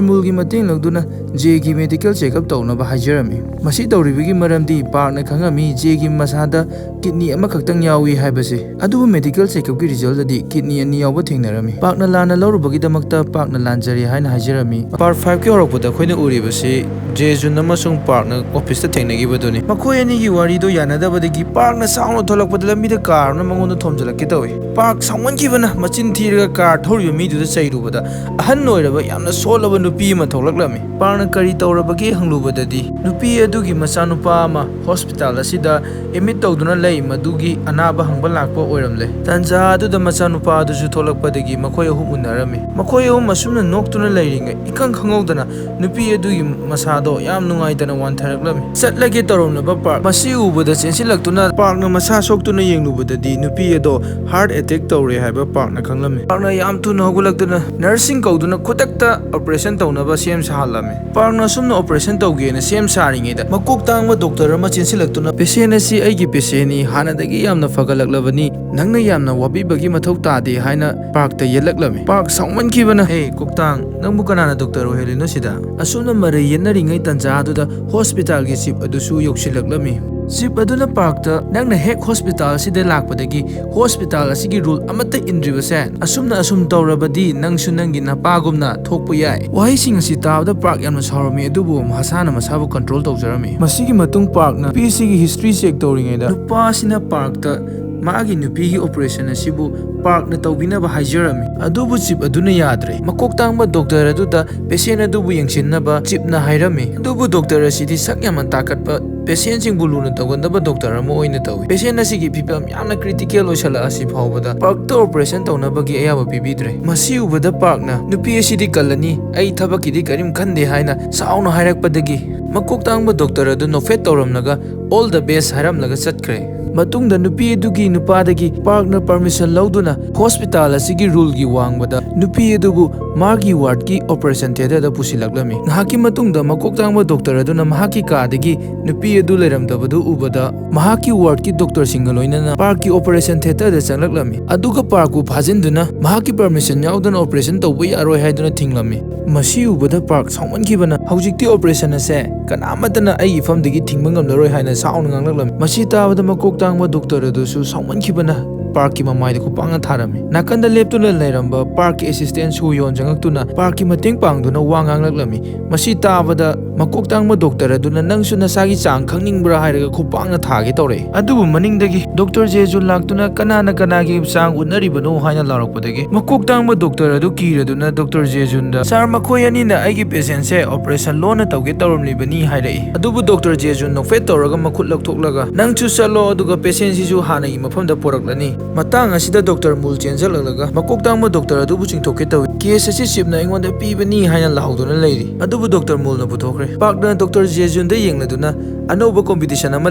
ꯃꯨꯜꯒꯤ ꯃꯇꯦꯡ ꯂꯧꯗꯨꯅ ꯖꯦꯒꯤ medical check up ꯇꯧꯅꯕ ꯍꯥꯏꯖꯔꯝꯃꯤ꯫ ꯃꯁꯤ ꯇꯧꯔꯤꯕꯒꯤ ꯃꯔꯝꯗꯤ ꯄꯥꯔꯛꯅ ꯈꯪꯉꯝꯃꯤ ꯖꯦꯒꯤ ꯃꯁꯥꯗ kidney ꯑꯃꯈꯛꯇꯪ ꯌꯥꯎꯏ ꯍꯥꯏꯕꯁꯤ꯫ ꯑꯗꯨꯕꯨ medical check upꯀꯤ resultꯗꯤ kidney ꯑꯅꯤ ꯌꯥꯎꯕ ꯊꯦꯡꯅꯔꯝꯃꯤ꯫ ꯄꯥꯔꯛꯅ ꯂꯥꯟꯅ ꯂꯧꯔꯨꯕꯒꯤꯗꯃꯛꯇ ꯄꯥꯔꯛꯅ ꯂꯥꯟꯖꯔꯦ ꯍꯥꯏꯅ ꯍꯥꯏꯖꯔꯝꯃꯤ꯫ Part fiveꯀꯤ ꯍꯧꯔꯛꯄꯗ ꯑꯩꯈꯣꯏꯅ ꯎꯔꯤꯕꯁꯤ ꯖꯦ ꯖꯨꯟ ꯑꯃꯁꯨꯡ ꯄꯥꯔꯛꯅ officeꯇ ꯊꯦꯡꯅꯈꯤꯕꯗꯨꯅꯤ꯫ ꯃꯈꯣꯏ ꯑꯅꯤꯒꯤ ꯋꯥꯔꯤꯗꯣ ꯌꯥꯅꯗꯕꯗꯒꯤ ꯄꯥꯔꯛꯅ ꯁꯥꯎꯅ ꯊꯣꯛꯂꯛꯄꯗ ꯂꯝꯕꯤꯗ car ꯑꯃꯅ ꯃꯉꯣꯟꯗ ꯊꯣꯝꯖꯤꯜꯂꯛꯀꯦ ꯇꯧꯏ꯫ ꯄꯥꯔꯛ ꯁꯥꯎꯃꯟꯈꯤꯕꯅ ꯃꯆꯤꯟ ꯊꯤꯔꯒ car ꯊꯧꯔꯤꯕ ꯃꯤꯗꯨꯗ ꯆꯩꯔꯨꯕꯗ ꯑꯍꯟ ꯑꯣꯏꯔꯕ ꯌꯥꯝꯅ ꯁꯣꯜꯂꯕ ꯅꯨꯄꯤ ꯑꯃ ꯊꯣꯛꯂꯛꯂꯝꯃꯤ꯫ ꯄꯥꯔꯛꯅ ꯀꯔꯤ ꯇꯧꯔꯕꯒꯦ ꯍꯪꯂꯨꯕꯗꯗꯤ ꯅꯨꯄꯤ ꯑꯗꯨꯒꯤ ꯃꯆꯥꯅꯨꯄꯥ ꯑꯃ hospital ꯑꯁꯤꯗ admit ꯇꯧꯗꯨꯅ ꯂꯩ, ꯃꯗꯨꯒꯤ ꯑꯅꯥꯕ ꯍꯪꯕ ꯂꯥꯛꯄ ꯑꯣꯏꯔꯝꯂꯦ꯫ ꯇꯥꯟꯖꯥ ꯑꯗꯨꯗ ꯃꯆꯥꯅꯨꯄꯥ ꯑꯗꯨꯁꯨ ꯊꯣꯛꯂꯛꯄꯗꯒꯤ ꯃꯈꯣꯏ ꯑꯍꯨꯝ ꯎꯅꯔꯝꯃꯤ꯫ ꯃꯈꯣꯏ ꯑꯍꯨꯝ ꯑꯁꯨꯝꯅ ꯅꯣꯛꯇꯨꯅ ꯂꯩꯔꯤꯉꯩ ꯏꯈꯪ ꯈꯪꯍꯧꯗꯅ ꯅꯨꯄꯤ ꯑꯗꯨꯒꯤ ꯃꯁꯥꯗꯣ ꯌꯥꯝ ꯅꯨꯡꯉꯥꯏꯇꯅ ꯋꯥꯟꯊꯔꯛꯂꯝꯃꯤ꯫ ꯆꯠꯂꯒꯦ ꯇꯧꯔꯝꯂꯕ ꯄꯥꯔꯛ ꯃꯁꯤ ꯎꯕꯗ ꯆꯦꯟꯁꯤꯜꯂꯛꯇꯨꯅ ꯄꯥꯔꯛꯅ ꯃꯁꯥ ꯁꯣꯛꯇꯨꯅ ꯌꯦꯡꯂꯨꯕꯗꯗꯤ ꯅꯨꯄꯤ ꯑꯗꯣ heart attack ꯇꯧꯔꯦ ꯍꯥꯏꯕ ꯄꯥꯔꯛꯅ ꯈꯪꯂꯝꯃꯤ꯫ ꯄꯥꯔꯛꯅ ꯌꯥꯝ ꯊꯨꯅ ꯍꯧꯒꯠꯂꯛꯇꯨꯅ nursing ꯀꯧꯗꯨꯅ ꯈꯨꯗꯛꯇ operation ꯇꯧꯅꯕ ꯁꯦꯝ ꯁꯥꯍꯜꯂꯝꯃꯤ꯫ ꯄꯥꯔꯛꯅ ꯑꯁꯨꯝꯅ operation ꯇꯧꯒꯦꯅ ꯁꯦꯝ ꯁꯥꯔꯤꯉꯩꯗ ꯃꯀꯣꯛ ꯇꯥꯡꯕ doctor ꯑꯃ ꯆꯦꯟꯁꯤꯜꯂꯛꯇꯨꯅ "Patient ꯑꯁꯤ ꯑꯩꯒꯤ patientꯅꯤ, ꯍꯥꯟꯅꯗꯒꯤ ꯌꯥꯝꯅ ꯐꯒꯠꯂꯛꯂꯕꯅꯤ, ꯅꯪꯅ ꯌꯥꯝꯅ ꯋꯥꯕꯤꯕꯒꯤ ꯃꯊꯧ ꯇꯥꯗꯦ" ꯍꯥꯏꯅ ꯄꯥꯔꯛꯇ ꯌꯦꯠꯂꯛꯂꯝꯃꯤ꯫ ꯄꯥꯔꯛ ꯁꯥꯎꯃꯟꯈꯤꯕꯅ "ꯍꯦ ꯀꯣꯛꯇꯥꯡ, ꯅꯪꯕꯨ ꯀꯅꯥꯅ doctor ꯑꯣꯏꯍꯜꯂꯤꯅꯣ ꯁꯤꯗ?" ꯑꯁꯨꯝꯅ ꯃꯔꯩ ꯌꯦꯠꯅꯔꯤꯉꯩ ꯇꯥꯟꯖꯥꯗꯨꯗ hospitalꯒꯤ chief ꯑꯗꯨꯁꯨ ꯌꯧꯁꯤꯜꯂꯛꯂꯝꯃꯤ꯫ ꯆꯤꯞ ꯑꯗꯨꯅ ꯄꯥꯔꯛꯇ, "ꯅꯪꯅ ꯍꯦꯛ ꯍꯣꯁꯄꯤꯇꯥꯜ ꯑꯁꯤꯗ ꯂꯥꯛꯄꯗꯒꯤ ꯍꯣꯁꯄꯤꯇꯥꯜ ꯑꯁꯤꯒꯤ ꯔꯨꯜ ꯑꯃꯠꯇ ꯏꯟꯗ꯭ꯔꯤꯕꯁꯦ, ꯑꯁꯨꯝꯅ ꯑꯁꯨꯝ ꯇꯧꯔꯕꯗꯤ ꯅꯪꯁꯨ ꯅꯪꯒꯤ ꯅꯄꯥꯒꯨꯝꯅ ꯊꯣꯛꯄ ꯌꯥꯏ"꯫ ꯋꯥꯍꯩꯁꯤꯡ ꯑꯁꯤ ꯇꯥꯕꯗ ꯄꯥꯔꯛ ꯌꯥꯝꯅ ꯁꯥꯎꯔꯝꯃꯤ, ꯑꯗꯨꯕꯨ ꯃꯁꯥꯅ ꯃꯁꯥꯕꯨ ꯀꯟꯇ꯭ꯔꯣꯜ ꯇꯧꯖꯔꯝꯃꯤ꯫ ꯃꯁꯤꯒꯤ ꯃꯇꯨꯡ ꯄꯥꯔꯛꯅ ꯅꯨꯄꯤ ꯑꯁꯤꯒꯤ ꯍꯤꯁꯇ꯭ꯔꯤ ꯆꯦꯛ ꯇꯧꯔꯤꯉꯩꯗ, ꯅꯨꯄꯥ ꯑꯁꯤꯅ ꯄꯥꯔꯛꯇ ꯃꯥꯒꯤ ꯅꯨꯄꯤꯒꯤ ꯑꯣꯄꯔꯦꯁꯟ ꯑꯁꯤꯕꯨ ꯄꯥꯔꯛꯅ ꯇꯧꯕꯤꯅꯕ ꯍꯥꯏꯖꯔꯝꯃꯤ꯫ ꯑꯗꯨꯕꯨ ꯆꯤꯞ ꯑꯗꯨꯅ ꯌꯥꯗ꯭ꯔꯦ꯫ ꯃꯀꯣꯛ ꯇꯥꯡꯕ ꯗꯣꯛꯇꯔ ꯑꯗꯨꯗ ꯄꯦꯁꯦꯟ ꯑꯗꯨꯕꯨ ꯌꯦꯡꯁꯤꯟꯅꯕ ꯆꯤꯞꯅ ꯍꯥꯏꯔꯝꯃꯤ꯫ ꯑꯗꯨꯕꯨ ꯗꯣꯛꯇꯔ ꯑꯁꯤꯗꯤ ꯁꯛ ꯌꯥꯝꯅ ꯇꯥꯈꯠꯄ, ꯄꯦꯁꯦꯟꯁꯤꯡꯕꯨ ꯂꯨꯅ ꯇꯧꯒꯟꯗꯕ ꯗꯣꯛꯇꯔ ꯑꯃ ꯑꯣꯏꯅ ꯇꯧꯏ꯫ ꯄꯦꯁꯦꯟ ꯑꯁꯤꯒꯤ ꯐꯤꯕꯝ ꯌꯥꯝꯅ ꯀ꯭ꯔꯤꯇꯤꯀꯦꯜ ꯑꯣꯏꯁꯜꯂꯛꯑꯁꯤ ꯐꯥꯎꯕꯗ ꯄꯥꯔꯛꯇ ꯑꯣꯄꯔꯦꯁꯟ ꯇꯧꯅꯕꯒꯤ ꯑꯌꯥꯕ ꯄꯤꯕꯤꯗ꯭ꯔꯦ꯫ ꯃꯁꯤ ꯎꯕꯗ ꯄꯥꯔꯛꯅ, "ꯅꯨꯄꯤ ꯑꯁꯤꯗꯤ ꯀꯜꯂꯅꯤ, ꯑꯩ ꯊꯕꯛꯀꯤꯗꯤ ꯀꯔꯤꯝ ꯈꯟꯗꯦ" ꯍꯥꯏꯅ ꯁꯥꯎꯅ ꯍꯥꯏꯔꯛꯄꯗꯒꯤ, ꯃꯀꯣꯛ ꯇꯥꯡꯕ ꯗꯣꯛꯇꯔ ꯑꯗꯨ ꯅꯣꯛꯐꯦꯠ ꯇꯧꯔꯝꯂꯒ "All the best" ꯍꯥꯏꯔꯝꯂꯒ ꯆꯠꯈ꯭ꯔꯦ꯫ ꯃꯇꯨꯡꯗ ꯅꯨꯄꯤ ꯑꯗꯨꯒꯤ ꯅꯨꯄꯥꯗꯒꯤ ꯄꯥꯔꯛꯅ ꯄꯔꯃꯤꯁꯟ ꯂꯧꯗꯨꯅ ꯍꯣꯁꯄꯤꯇꯥꯜ ꯑꯁꯤꯒꯤ ꯔꯨꯜꯒꯤ ꯋꯥꯡꯃꯗ ꯅꯨꯄꯤ ꯑꯗꯨꯕꯨ ꯃꯥꯒꯤ ꯋꯥꯔꯗꯀꯤ ꯑꯣꯄꯔꯦꯁꯟ ꯊꯤꯌꯦꯇꯔꯗ ꯄꯨꯁꯤꯜꯂꯛꯂꯝꯃꯤ꯫ ꯉꯥꯏꯍꯥꯛꯀꯤ ꯃꯇꯨꯡꯗ ꯃꯀꯣꯛ ꯇꯥꯡꯕ ꯗꯣꯛꯇꯔ ꯑꯗꯨꯅ ꯃꯍꯥꯛꯀꯤ ꯀꯥꯗꯒꯤ ꯅꯨꯄꯤ ꯑꯗꯨ ꯂꯩꯔꯝꯗꯕꯗꯨ ꯎꯕꯗ, ꯃꯍꯥꯛꯀꯤ ꯋꯥꯔꯗꯀꯤ ꯗꯣꯛꯇꯔꯁꯤꯡꯒ ꯂꯣꯏꯅꯅ ꯄꯥꯔꯛꯀꯤ ꯑꯣꯄꯔꯦꯁꯟ ꯊꯤꯌꯦꯇꯔꯗ ꯆꯪꯂꯛꯂꯝꯃꯤ꯫ ꯑꯗꯨꯒ ꯄꯥꯔꯛꯄꯨ ꯐꯥꯖꯤꯟꯗꯨꯅ ꯃꯍꯥꯛꯀꯤ ꯄꯔꯃꯤꯁꯟ ꯌꯥꯎꯗꯅ ꯑꯣꯄꯔꯦꯁꯟ ꯇꯧꯕ ꯌꯥꯔꯣꯏ ꯍꯥꯏꯗꯨꯅ ꯊꯤꯡꯂꯝꯃꯤ꯫ ꯃꯁꯤ ꯎꯕꯗ ꯄꯥꯔꯛ ꯁꯥꯎꯃꯟꯈꯤꯕꯅ, "ꯍꯧꯖꯤꯛꯇꯤ ꯑꯣꯄꯔꯦꯁꯟ ꯑꯁꯦ ꯀꯅꯥꯃꯠꯇꯅ ꯑꯩꯒꯤ ꯏꯐꯝꯗꯒꯤ ꯊꯤꯡꯕ ꯉꯝꯂꯔꯣꯏ" ꯍꯥꯏꯅ ꯁꯥꯎꯅ ꯉꯥꯡꯂꯛꯂꯝꯃꯤ꯫ ꯃꯁꯤ ꯇꯥꯕꯗ ꯃꯀꯣꯛ ꯇꯥꯡꯕ ꯗꯣꯛꯇꯔ ꯑꯗꯨꯁꯨ ꯁꯥꯎꯃꯟꯈꯤꯕꯅ ꯄꯥꯔꯛꯀꯤ ꯃꯃꯥꯏꯗ ꯈꯨꯄꯥꯛꯅ ꯊꯥꯔꯝꯃꯤ꯫ ꯅꯥꯀꯟꯗ ꯂꯦꯞꯇꯨꯅ ꯂꯩꯔꯝꯕ ꯄꯥꯔꯛꯀꯤ ꯑꯦꯁꯤꯁꯇꯦꯟ ꯁꯨ ꯌꯣꯟ ꯆꯪꯉꯛꯇꯨꯅ ꯄꯥꯔꯛꯀꯤ ꯃꯇꯦꯡ ꯄꯥꯡꯗꯨꯅ ꯋꯥ ꯉꯥꯡꯂꯛꯂꯝꯃꯤ꯫ ꯃꯁꯤ ꯇꯥꯕꯗ ꯃꯀꯣꯛ ꯇꯥꯡꯕ ꯗꯣꯛꯇꯔ ꯑꯗꯨꯅ, "ꯅꯪꯁꯨ ꯅꯁꯥꯒꯤ ꯆꯥꯡ ꯈꯪꯅꯤꯡꯕ꯭ꯔꯥ?" ꯍꯥꯏꯔꯒ ꯈꯨꯄꯥꯛꯅ ꯊꯥꯒꯦ ꯇꯧꯔꯛꯏ꯫ ꯑꯗꯨꯕꯨ ꯃꯅꯤꯡꯗꯒꯤ ꯗꯣꯛꯇꯔ ꯖꯦꯖꯨꯟ ꯂꯥꯛꯇꯨꯅ, "ꯀꯅꯥꯅ ꯀꯅꯥꯒꯤ ꯆꯥꯡ ꯎꯠꯅꯔꯤꯕꯅꯣ?" ꯍꯥꯏꯅ ꯂꯥꯎꯔꯛꯄꯗꯒꯤ ꯃꯀꯣꯛ ꯇꯥꯡꯕ ꯗꯣꯛꯇꯔ ꯑꯗꯨ ꯀꯤꯔꯗꯨꯅ ꯗꯣꯛꯇꯔ ꯖꯦꯖꯨꯟꯗ, "ꯁꯥꯔ, ꯃꯈꯣꯏ ꯑꯅꯤꯅ ꯑꯩꯒꯤ ꯄꯦꯁꯦꯟꯁꯦ ꯑꯣꯄꯔꯦꯁꯟ ꯂꯣꯟꯅ ꯇꯧꯒꯦ ꯇꯧꯔꯝꯂꯤꯕꯅꯤ" ꯍꯥꯏꯔꯛꯏ꯫ ꯑꯗꯨꯕꯨ ꯗꯣꯛꯇꯔ ꯖꯦꯖꯨꯟ ꯅꯣꯛꯐꯦꯠ ꯇꯧꯔꯒ ꯃꯈꯨꯠ ꯂꯧꯊꯣꯛꯂꯒ, "ꯅꯪꯁꯨ ꯆꯠꯂꯣ, ꯑꯗꯨꯒ ꯄꯦꯁꯦꯟꯁꯤꯁꯨ ꯍꯥꯟꯅꯒꯤ ꯃꯐꯝꯗ ꯄꯨꯔꯛꯂꯅꯤ"꯫ ꯃꯇꯥꯡ ꯑꯁꯤꯗ ꯗꯣꯛꯇꯔ ꯃꯨꯜ ꯆꯦꯟꯖꯜꯂꯛꯂꯒ ꯃꯀꯣꯛ ꯇꯥꯡꯕ ꯗꯣꯛꯇꯔ ꯑꯗꯨꯕꯨ ꯆꯤꯡꯊꯣꯛꯀꯦ ꯇꯧꯏ꯫ "ꯀꯦꯁ ꯑꯁꯤ ꯆꯤꯞꯅ ꯑꯩꯉꯣꯟꯗ ꯄꯤꯕꯅꯤ" ꯍꯥꯏꯅ ꯂꯥꯎꯗꯨꯅ ꯂꯩꯔꯤ꯫ ꯑꯗꯨꯕꯨ ꯗꯣꯛꯇꯔ ꯃꯨꯜꯅ ꯄꯨꯊꯣꯛꯈ꯭ꯔꯦ꯫ ꯄꯥꯔꯛꯅ ꯗꯣꯛꯇꯔ ꯖꯦꯖꯨꯟꯗ ꯌꯦꯡꯂꯗꯨꯅ, "ꯑꯅꯧꯕ ꯀꯣꯝꯄꯤꯇꯤꯁꯟ ꯑꯃ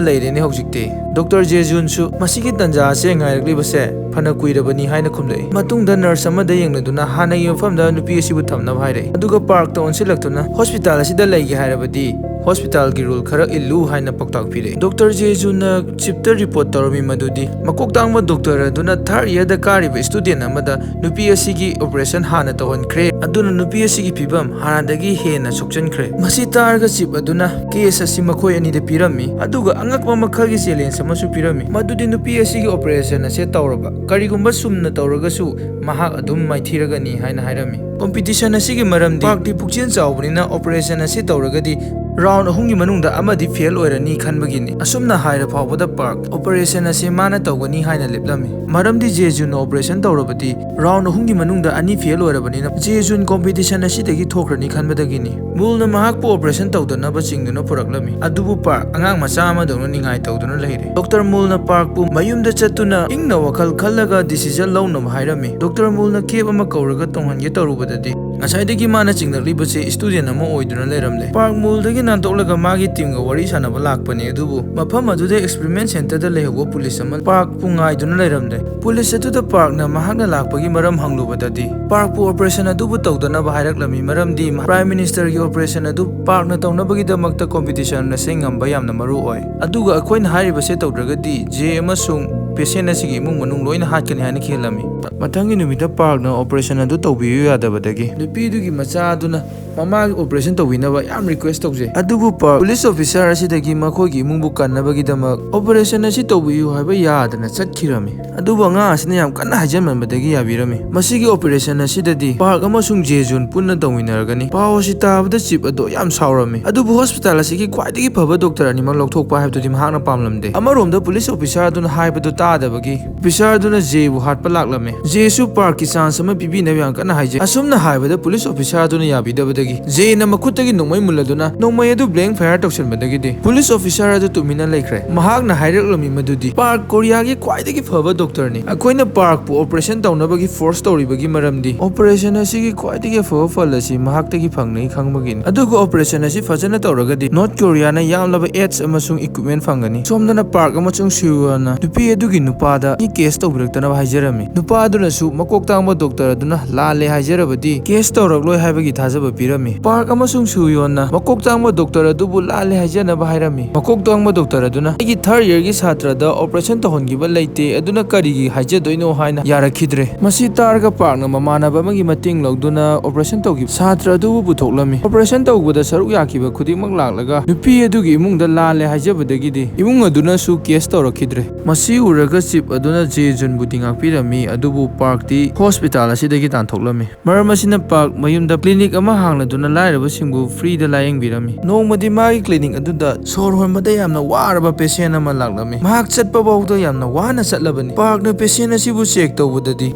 ꯂꯩꯔꯦꯅꯦ ꯍꯧꯖꯤꯛꯇꯤ"꯫ ꯗꯣꯛꯇꯔ ꯖꯦꯖꯨꯟꯁꯨ ꯃꯁꯤꯒꯤ ꯇꯥꯟꯖꯥ ꯑꯁꯦ ꯉꯥꯏꯔꯛꯂꯤꯕꯁꯦ ꯐꯅ ꯀꯨꯏꯔꯕꯅꯤ ꯍꯥꯏꯅ ꯈꯨꯝꯂꯛꯏ꯫ ꯃꯇꯨꯡꯗ ꯅꯔꯁ ꯑꯃꯗ ꯌꯦꯡꯂꯗꯨꯅ ꯍꯥꯟꯅꯒꯤ ꯃꯐꯝꯗ ꯅꯨꯄꯤ ꯑꯁꯤꯕꯨ ꯊꯝꯅꯕ ꯍꯥꯏꯔꯛꯏ꯫ ꯑꯗꯨꯒ ꯄꯥꯔꯛꯇ ꯑꯣꯟꯁꯤꯜꯂꯛꯇꯨꯅ, "ꯍꯣꯁꯄꯤꯇꯥꯜ ꯑꯁꯤꯗ ꯂꯩꯒꯦ ꯍꯥꯏꯔꯕꯗꯤ ꯍꯣꯁꯄꯤꯇꯥꯜꯒꯤ ꯔꯨꯜ ꯈꯔ ꯏꯜꯂꯨ ꯍꯥꯏꯅ ꯄꯥꯎꯇꯥꯛ ꯄꯤꯔꯛꯏ꯫ ꯗꯣꯛꯇꯔ ꯖꯦꯖꯨꯟꯅ ꯆꯤꯞꯇ ꯔꯤꯄꯣꯔꯠ ꯇꯧꯔꯝꯃꯤ ꯃꯗꯨꯗꯤ ꯃꯀꯣꯛ ꯇꯥꯡꯕ ꯗꯣꯛꯇꯔ ꯑꯗꯨꯅ ꯊꯥꯔꯠ ꯏꯌꯥꯔꯗ ꯀꯥꯔꯤꯕ ꯁ꯭ꯇꯨꯗꯦꯟ ꯑꯃꯗ ꯅꯨꯄꯤ ꯑꯁꯤꯒꯤ ꯑꯣꯄꯔꯦꯁꯟ ꯍꯥꯟꯅ ꯇꯧꯍꯟꯈ꯭ꯔꯦ, ꯑꯗꯨꯅ ꯅꯨꯄꯤ ꯑꯁꯤꯒꯤ ꯐꯤꯕꯝ ꯍꯥꯟꯅꯗꯒꯤ ꯍꯦꯟꯅ ꯁꯣꯛꯆꯟꯈ꯭ꯔꯦ꯫ ꯃꯁꯤ ꯇꯥꯔꯒ ꯆꯤꯞ ꯑꯗꯨꯅ ꯀꯦꯁ ꯑꯁꯤ ꯃꯈꯣꯏ ꯑꯅꯤꯗ ꯄꯤꯔꯝꯃꯤ, ꯑꯗꯨꯒ ꯑꯉꯛꯄ ꯃꯈꯜꯒꯤ ꯆꯦꯂꯦꯟꯖ ꯑꯃꯁꯨ ꯄꯤꯔꯝꯃꯤ, ꯃꯗꯨꯗꯤ ꯅꯨꯄꯤ ꯑꯁꯤꯒꯤ ꯑꯣꯄꯔꯦꯁꯟ ꯑꯁꯦ ꯇꯧꯔꯕ, ꯀꯔꯤꯒꯨꯝꯕ ꯆꯨꯝꯅ ꯇꯧꯔꯒꯁꯨ ꯃꯍꯥꯛ ꯑꯗꯨꯝ ꯃꯥꯏꯊꯤꯔꯒꯅꯤ ꯍꯥꯏꯅ ꯍꯥꯏꯔꯝꯃꯤ꯫ ꯀꯣꯝꯄꯤꯇꯤꯁꯟ ꯑꯁꯤꯒꯤ ꯃꯔꯝꯗꯤ ꯄꯥꯔꯛꯇꯤ ꯄꯨꯛꯆꯦꯜ ꯆꯥꯎꯕꯅꯤꯅ ꯑꯣꯄꯔꯦꯁꯟ ꯑꯁꯤ ꯇꯧꯔꯒꯗꯤ ꯔꯥꯎꯟ ꯑꯍꯨꯝꯒꯤ ꯃꯅꯨꯡꯗ ꯑꯃꯗꯤ ꯐꯦꯜ ꯑꯣꯏꯔꯅꯤ ꯈꯟꯕꯒꯤꯅꯤ꯫ ꯑꯁꯨꯝꯅ ꯍꯥꯏꯔ ꯐꯥꯎꯕꯗ ꯄꯥꯔꯛ ꯑꯣꯄꯔꯦꯁꯟ ꯑꯁꯤ ꯃꯥꯅ ꯇꯧꯒꯅꯤ ꯍꯥꯏꯅ ꯂꯦꯞꯂꯝꯃꯤ꯫ ꯃꯔꯝꯗꯤ ꯖꯦꯖꯨꯟꯅ ꯑꯣꯄꯔꯦꯁꯟ ꯇꯧꯔꯕꯗꯤ ꯔꯥꯎꯟ ꯑꯍꯨꯝꯒꯤ ꯃꯅꯨꯡꯗ ꯑꯅꯤ ꯐꯦꯜ ꯑꯣꯏꯔꯕꯅꯤꯅ ꯖꯦꯖꯨꯟ ꯀꯣꯝꯄꯤꯇꯤꯁꯟ ꯑꯁꯤꯗꯒꯤ ꯊꯣꯛꯈ꯭ꯔꯅꯤ ꯈꯟꯕꯗꯒꯤꯅꯤ꯫ ꯃꯨꯜꯅ ꯃꯍꯥꯛꯄꯨ ꯑꯣꯄꯔꯦꯁꯟ ꯇꯧꯗꯅꯕ ꯆꯤꯡꯗꯨꯅ ꯄꯨꯔꯛꯂꯝꯃꯤ, ꯑꯗꯨꯕꯨ ꯄꯥꯔꯛ ꯑꯉꯥꯡ ꯃꯆꯥ ꯑꯃꯗꯧꯅ ꯅꯤꯡꯉꯥꯏ ꯇꯧꯗꯨꯅ ꯂꯩꯔꯦ꯫ ꯗꯣꯛꯇꯔ ꯃꯨꯜꯅ ꯄꯥꯔꯛꯄꯨ ꯃꯌꯨꯝꯗ ꯆꯠꯇꯨꯅ ꯏꯪꯅ ꯋꯥꯈꯜ ꯈꯜꯂꯒ ꯗꯤꯁꯤꯖꯟ ꯂꯧꯅꯕ ꯍꯥꯏꯔꯝꯃꯤ꯫ ꯗꯣꯛꯇꯔ ꯃꯨꯜꯅ ꯀꯦꯞ ꯑꯃ ꯀꯧꯔꯒ ꯇꯣꯡꯍꯟꯒꯦ ꯇꯧꯔꯨꯕꯗꯗꯤ ꯉꯁꯥꯏꯗꯒꯤ ꯃꯥꯅ ꯆꯤꯡꯂꯛꯂꯤꯕꯁꯤ ꯁ꯭ꯇꯨꯗꯦꯟ ꯑꯃ ꯑꯣꯏꯗꯨꯅ ꯂꯩꯔꯝꯂꯦ꯫ ꯄꯥꯔꯛ ꯃꯨꯜꯗꯒꯤ ꯅꯥꯟꯊꯣꯛꯂꯒ ꯃꯥꯒꯤ ꯇꯤꯝꯒ ꯋꯥꯔꯤ ꯁꯥꯟꯅꯕ ꯂꯥꯛꯄꯅꯤ, ꯑꯗꯨꯕꯨ ꯃꯐꯝ ꯑꯗꯨꯗ ꯑꯦꯛꯁꯄꯔꯤꯃꯦꯟ ꯁꯦꯟꯇꯔꯗ ꯂꯩꯍꯧꯕ ꯄꯨꯂꯤꯁ ꯑꯃ ꯄꯥꯔꯛꯄꯨ ꯉꯥꯏꯗꯨꯅ ꯂꯩꯔꯝꯂꯦ꯫ ꯄꯨꯂꯤꯁ ꯑꯗꯨꯗ ꯄꯥꯔꯛꯅ ꯃꯍꯥꯛꯅ ꯂꯥꯛꯄꯒꯤ ꯃꯔꯝ ꯍꯪꯂꯨꯕꯗꯗꯤ ꯄꯥꯔꯛꯄꯨ ꯑꯣꯄꯔꯦꯁꯟ ꯑꯗꯨꯕꯨ ꯇꯧꯗꯅꯕ ꯍꯥꯏꯔꯛꯂꯝꯃꯤ, ꯃꯔꯝꯗꯤ ꯄ꯭ꯔꯥꯏꯝ ꯃꯤꯅꯤꯁꯇꯔꯒꯤ ꯑꯣꯄꯔꯦꯁꯟ ꯑꯗꯨ ꯄꯥꯔꯛꯅ ꯇꯧꯅꯕꯒꯤꯗꯃꯛꯇ ꯀꯣꯝꯄꯤꯇꯤꯁꯟ ꯑꯁꯤ ꯉꯝꯕ ꯌꯥꯝꯅ ꯃꯔꯨ ꯑꯣꯏ, ꯑꯗꯨꯒ ꯑꯩꯈꯣꯏꯅ ꯍꯥꯏꯔꯤꯕꯁꯦ ꯇꯧꯗ꯭ꯔꯒꯗꯤ ꯖꯦ ꯑꯃꯁꯨꯡ ꯄꯦꯁꯦꯟ ꯑꯁꯤꯒꯤ ꯏꯃꯨꯡ ꯃꯅꯨꯡ ꯂꯣꯏꯅ ꯍꯥꯠꯀꯅꯤ ꯍꯥꯏꯅ ꯀꯤꯍꯜꯂꯝꯃꯤ꯫ ꯃꯊꯪꯒꯤ ꯅꯨꯃꯤꯠꯇ ꯄꯥꯔꯛꯅ ꯑꯣꯄꯔꯦꯁꯟ ꯑꯗꯨ ꯇꯧꯕꯤꯌꯨ ꯌꯥꯗꯕꯗꯒꯤ ꯅꯨꯄꯤꯗꯨꯒꯤ ꯃꯆꯥ ꯑꯗꯨꯅ ꯃꯃꯥꯒꯤ ꯑꯣꯄꯔꯦꯁꯟ ꯇꯧꯕꯤꯅꯕ ꯌꯥꯝ ꯔꯤꯀ꯭ꯋꯦꯁ ꯇꯧꯖꯩ, ꯑꯗꯨꯕꯨ ꯄꯥꯔꯛ ꯄꯨꯂꯤꯁ ꯑꯣꯐꯤꯁꯥꯔ ꯑꯁꯤꯗꯒꯤ ꯃꯈꯣꯏꯒꯤ ꯏꯃꯨꯡꯕꯨ ꯀꯟꯅꯕꯒꯤꯗꯃꯛ ꯑꯣꯄꯔꯦꯁꯟ ꯑꯁꯤ ꯇꯧꯕꯤꯌꯨ ꯍꯥꯏꯕ ꯌꯥꯗꯅ ꯆꯠꯈꯤꯔꯝꯃꯤ꯫ ꯑꯗꯨꯕꯨ ꯑꯉꯥꯡ ꯑꯁꯤꯅ ꯌꯥꯝ ꯀꯟꯅ ꯍꯥꯏꯖꯃꯟꯕꯗꯒꯤ ꯌꯥꯕꯤꯔꯝꯃꯤ꯫ ꯃꯁꯤꯒꯤ ꯑꯣꯄꯔꯦꯁꯟ ꯑꯁꯤꯗꯗꯤ ꯄꯥꯔꯛ ꯑꯃꯁꯨꯡ ꯖꯦꯖꯨꯟ ꯄꯨꯟꯅ ꯇꯧꯃꯤꯟꯅꯔꯒꯅꯤ꯫ ꯄꯥꯎ ꯑꯁꯤ ꯇꯥꯕꯗ ꯆꯤꯞ ꯑꯗꯣ ꯌꯥꯝ ꯁꯥꯎꯔꯝꯃꯤ, ꯑꯗꯨꯕꯨ ꯍꯣꯁꯄꯤꯇꯥꯜ ꯑꯁꯤꯒꯤ ꯈ꯭ꯋꯥꯏꯗꯒꯤ ꯐꯕ ꯗꯣꯛꯇꯔ ꯑꯅꯤꯃꯛ ꯂꯧꯊꯣꯛꯄ ꯍꯥꯏꯕꯗꯨꯗꯤ ꯃꯍꯥꯛꯅ ꯄꯥꯝꯂꯝꯗꯦ꯫ ꯑꯃꯔꯣꯝꯗ ꯄꯨꯂꯤꯁ ꯑꯣꯐꯤꯁꯥꯔ ꯑꯗꯨꯅ ꯍꯥꯏꯕꯗꯨ ꯇꯥꯗꯕꯒꯤ ꯑꯣꯐꯤꯁꯥꯔ ꯑꯗꯨꯅ ꯖꯦꯕꯨ ꯍꯥꯠꯄ ꯂꯥꯛꯂꯝꯃꯤ꯫ ꯖꯦꯁꯨ ꯄꯥꯔꯛꯀꯤ ꯆꯥꯟꯁ ꯑꯃ ꯄꯤꯕꯤꯅꯕ ꯌꯥꯝ ꯀꯟꯅ ꯍꯥꯏꯖꯩ꯫ ꯑꯁꯨꯝꯅ ꯍꯥꯏꯕꯗ ꯄꯨꯂꯤꯁ ꯑꯣꯐꯤꯁꯥꯔ ꯑꯗꯨꯅ ꯌꯥꯕꯤꯗꯕꯗꯒꯤ ꯖꯦꯅ ꯃꯈꯨꯠꯇꯒꯤ ꯅꯣꯡꯃꯩ ꯃꯨꯜꯂꯗꯨꯅ ꯅꯣꯡꯃꯩ ꯑꯗꯨ ꯕ꯭ꯂꯦꯡ ꯐꯥꯌꯔ ꯇꯧꯁꯤꯟꯕꯗꯒꯤꯗꯤ ꯄꯨꯂꯤꯁ ꯑꯣꯐꯤꯁꯥꯔ ꯑꯗꯨ ꯇꯨꯃꯤꯟꯅ ꯂꯩꯈ꯭ꯔꯦ꯫ ꯃꯍꯥꯛꯅ ꯍꯥꯏꯔꯛꯂꯝꯃꯤ ꯃꯗꯨꯗꯤ ꯄꯥꯔꯛ ꯀꯣꯔꯤꯌꯥꯒꯤ ꯈ꯭ꯋꯥꯏꯗꯒꯤ ꯐꯕ ꯗꯣꯛꯇꯔꯅꯤ꯫ ꯑꯩꯈꯣꯏꯅ ꯄꯥꯔꯛꯄꯨ ꯑꯣꯄꯔꯦꯁꯟ ꯇꯧꯅꯕꯒꯤ ꯐꯣꯔꯁ ꯇꯧꯔꯤꯕꯒꯤ ꯃꯔꯝꯗꯤ ꯑꯣꯄꯔꯦꯁꯟ ꯑꯁꯤꯒꯤ ꯈ꯭ꯋꯥꯏꯗꯒꯤ ꯑꯐꯕ ꯐꯜ ꯑꯁꯤ ꯃꯍꯥꯛꯇꯒꯤ ꯐꯪꯅꯤ ꯈꯪꯕꯒꯤꯅꯤ꯫ ꯑꯗꯨꯒ ꯑꯣꯄꯔꯦꯁꯟ ꯑꯁꯤ ꯐꯖꯅ ꯇꯧꯔꯒꯗꯤ ꯅꯣꯔꯠ ꯀꯣꯔꯤꯌꯥꯅ ꯌꯥꯝꯂꯕ ꯑꯦꯗꯁ ꯑꯃꯁꯨꯡ ꯏꯀ꯭ꯋꯤꯞꯃꯦꯟ ꯐꯪꯒꯅꯤ꯫ ꯁꯣꯝꯗꯅ ꯄꯥꯔꯛ ꯑꯃꯁꯨꯡ ꯁꯤꯌꯨꯑꯅ ꯅꯨꯄꯤ ꯑꯗꯨꯒꯤ ꯅꯨꯄꯥꯗ ꯀꯦꯁ ꯇꯧꯕꯤꯔꯛꯇꯅꯕ ꯍꯥꯏꯖꯔꯝꯃꯤ꯫ ꯅꯨꯄꯥ ꯑꯗꯨꯅꯁꯨ ꯃꯀꯣꯛ ꯇꯥꯡꯕ ꯗꯣꯛꯇꯔ ꯑꯗꯨꯅ ꯂꯥꯜꯂꯦ ꯍꯥꯏꯖꯔꯕꯗꯤ ꯀꯦꯁ ꯇꯧꯔꯛꯂꯣꯏ ꯍꯥꯏꯕꯒꯤ ꯊꯥꯖꯕ ꯄꯤꯔꯝꯃꯤ꯫ ꯄꯥꯔꯛ ꯑꯃꯁꯨꯡ ꯁꯨꯌꯣꯟꯅ ꯃꯀꯣꯛ ꯇꯥꯡꯕ ꯗꯣꯛꯇꯔ ꯑꯗꯨꯕꯨ ꯂꯥꯜꯂꯦ ꯍꯥꯏꯖꯅꯕ ꯍꯥꯏꯔꯝꯃꯤ꯫ ꯃꯀꯣꯛ ꯇꯥꯡꯕ ꯗꯣꯛꯇꯔ ꯑꯗꯨꯅ ꯑꯩꯒꯤ ꯊꯥꯔꯗ ꯏꯌꯔꯒꯤ ꯁꯥꯇ꯭ꯔꯗ ꯑꯣꯄꯔꯦꯁꯟ ꯇꯧꯍꯟꯈꯤꯕ ꯂꯩꯇꯦ, ꯑꯗꯨꯅ ꯀꯔꯤꯒꯤ ꯍꯥꯏꯖꯗꯣꯏꯅꯣ ꯍꯥꯏꯅ ꯌꯥꯔꯛꯈꯤꯗ꯭ꯔꯦ꯫ ꯃꯁꯤ ꯇꯥꯔꯒ ꯄꯥꯔꯛꯅ ꯃꯃꯥꯟꯅꯕ ꯑꯃꯒꯤ ꯃꯇꯦꯡ ꯂꯧꯗꯨꯅ ꯑꯣꯄꯔꯦꯁꯟ ꯇꯧꯈꯤꯕ ꯁꯥꯇ꯭ꯔ ꯑꯗꯨꯕꯨ ꯄꯨꯊꯣꯛꯂꯝꯃꯤ꯫ ꯑꯣꯄꯔꯦꯁꯟ ꯇꯧꯕꯗ ꯁꯔꯨꯛ ꯌꯥꯈꯤꯕ ꯈꯨꯗꯤꯡꯃꯛ ꯂꯥꯛꯂꯒ ꯅꯨꯄꯤ ꯑꯗꯨꯒꯤ ꯏꯃꯨꯡꯗ ꯂꯥꯜꯂꯦ ꯍꯥꯏꯖꯕꯗꯒꯤꯗꯤ ꯏꯃꯨꯡ ꯑꯗꯨꯅꯁꯨ ꯀꯦꯁ ꯇꯧꯔꯛꯈꯤꯗ꯭ꯔꯦ꯫ ꯃꯁꯤ ꯎꯔꯒ ꯆꯤꯞ ꯑꯗꯨꯅ ꯖꯦ ꯖꯨꯟꯕꯨꯗꯤ ꯉꯥꯛꯄꯤꯔꯝꯃꯤ, ꯑꯗꯨꯕꯨ ꯄꯥꯔꯛꯇꯤ ꯍꯣꯁꯄꯤꯇꯥꯜ ꯑꯁꯤꯗꯒꯤ ꯇꯥꯟꯊꯣꯛꯂꯝꯃꯤ꯫ ꯃꯔꯝ ꯑꯁꯤꯅ ꯄꯥꯔꯛ ꯃꯌꯨꯝꯗ ꯀ꯭ꯂꯤꯅꯤꯛ ꯑꯃ ꯍꯥꯡꯂꯗꯨꯅ ꯂꯥꯏꯔꯕꯁꯤꯡꯕꯨ ꯐ꯭ꯔꯤꯗ ꯂꯥꯌꯦꯡꯕꯤꯔꯝꯃꯤ꯫ ꯅꯣꯡꯃꯗꯤ ꯃꯥꯒꯤ ꯀ꯭ꯂꯤꯅꯤꯛ ꯑꯗꯨꯗ ꯁꯣꯔ ꯍꯣꯟꯕꯗ ꯌꯥꯝꯅ ꯋꯥꯔꯕ ꯄꯦꯁꯦꯟ ꯑꯃ ꯂꯥꯛꯂꯝꯃꯤ꯫ ꯃꯍꯥꯛ ꯆꯠꯄ ꯐꯥꯎꯗ ꯌꯥꯝꯅ ꯋꯥꯅ ꯆꯠꯂꯕꯅꯤ꯫ ꯄꯥꯔꯛꯅ ꯄꯦꯁꯦꯟ ꯑꯁꯤꯕꯨ ꯆꯦꯛ ꯇꯧꯕꯗꯗꯤ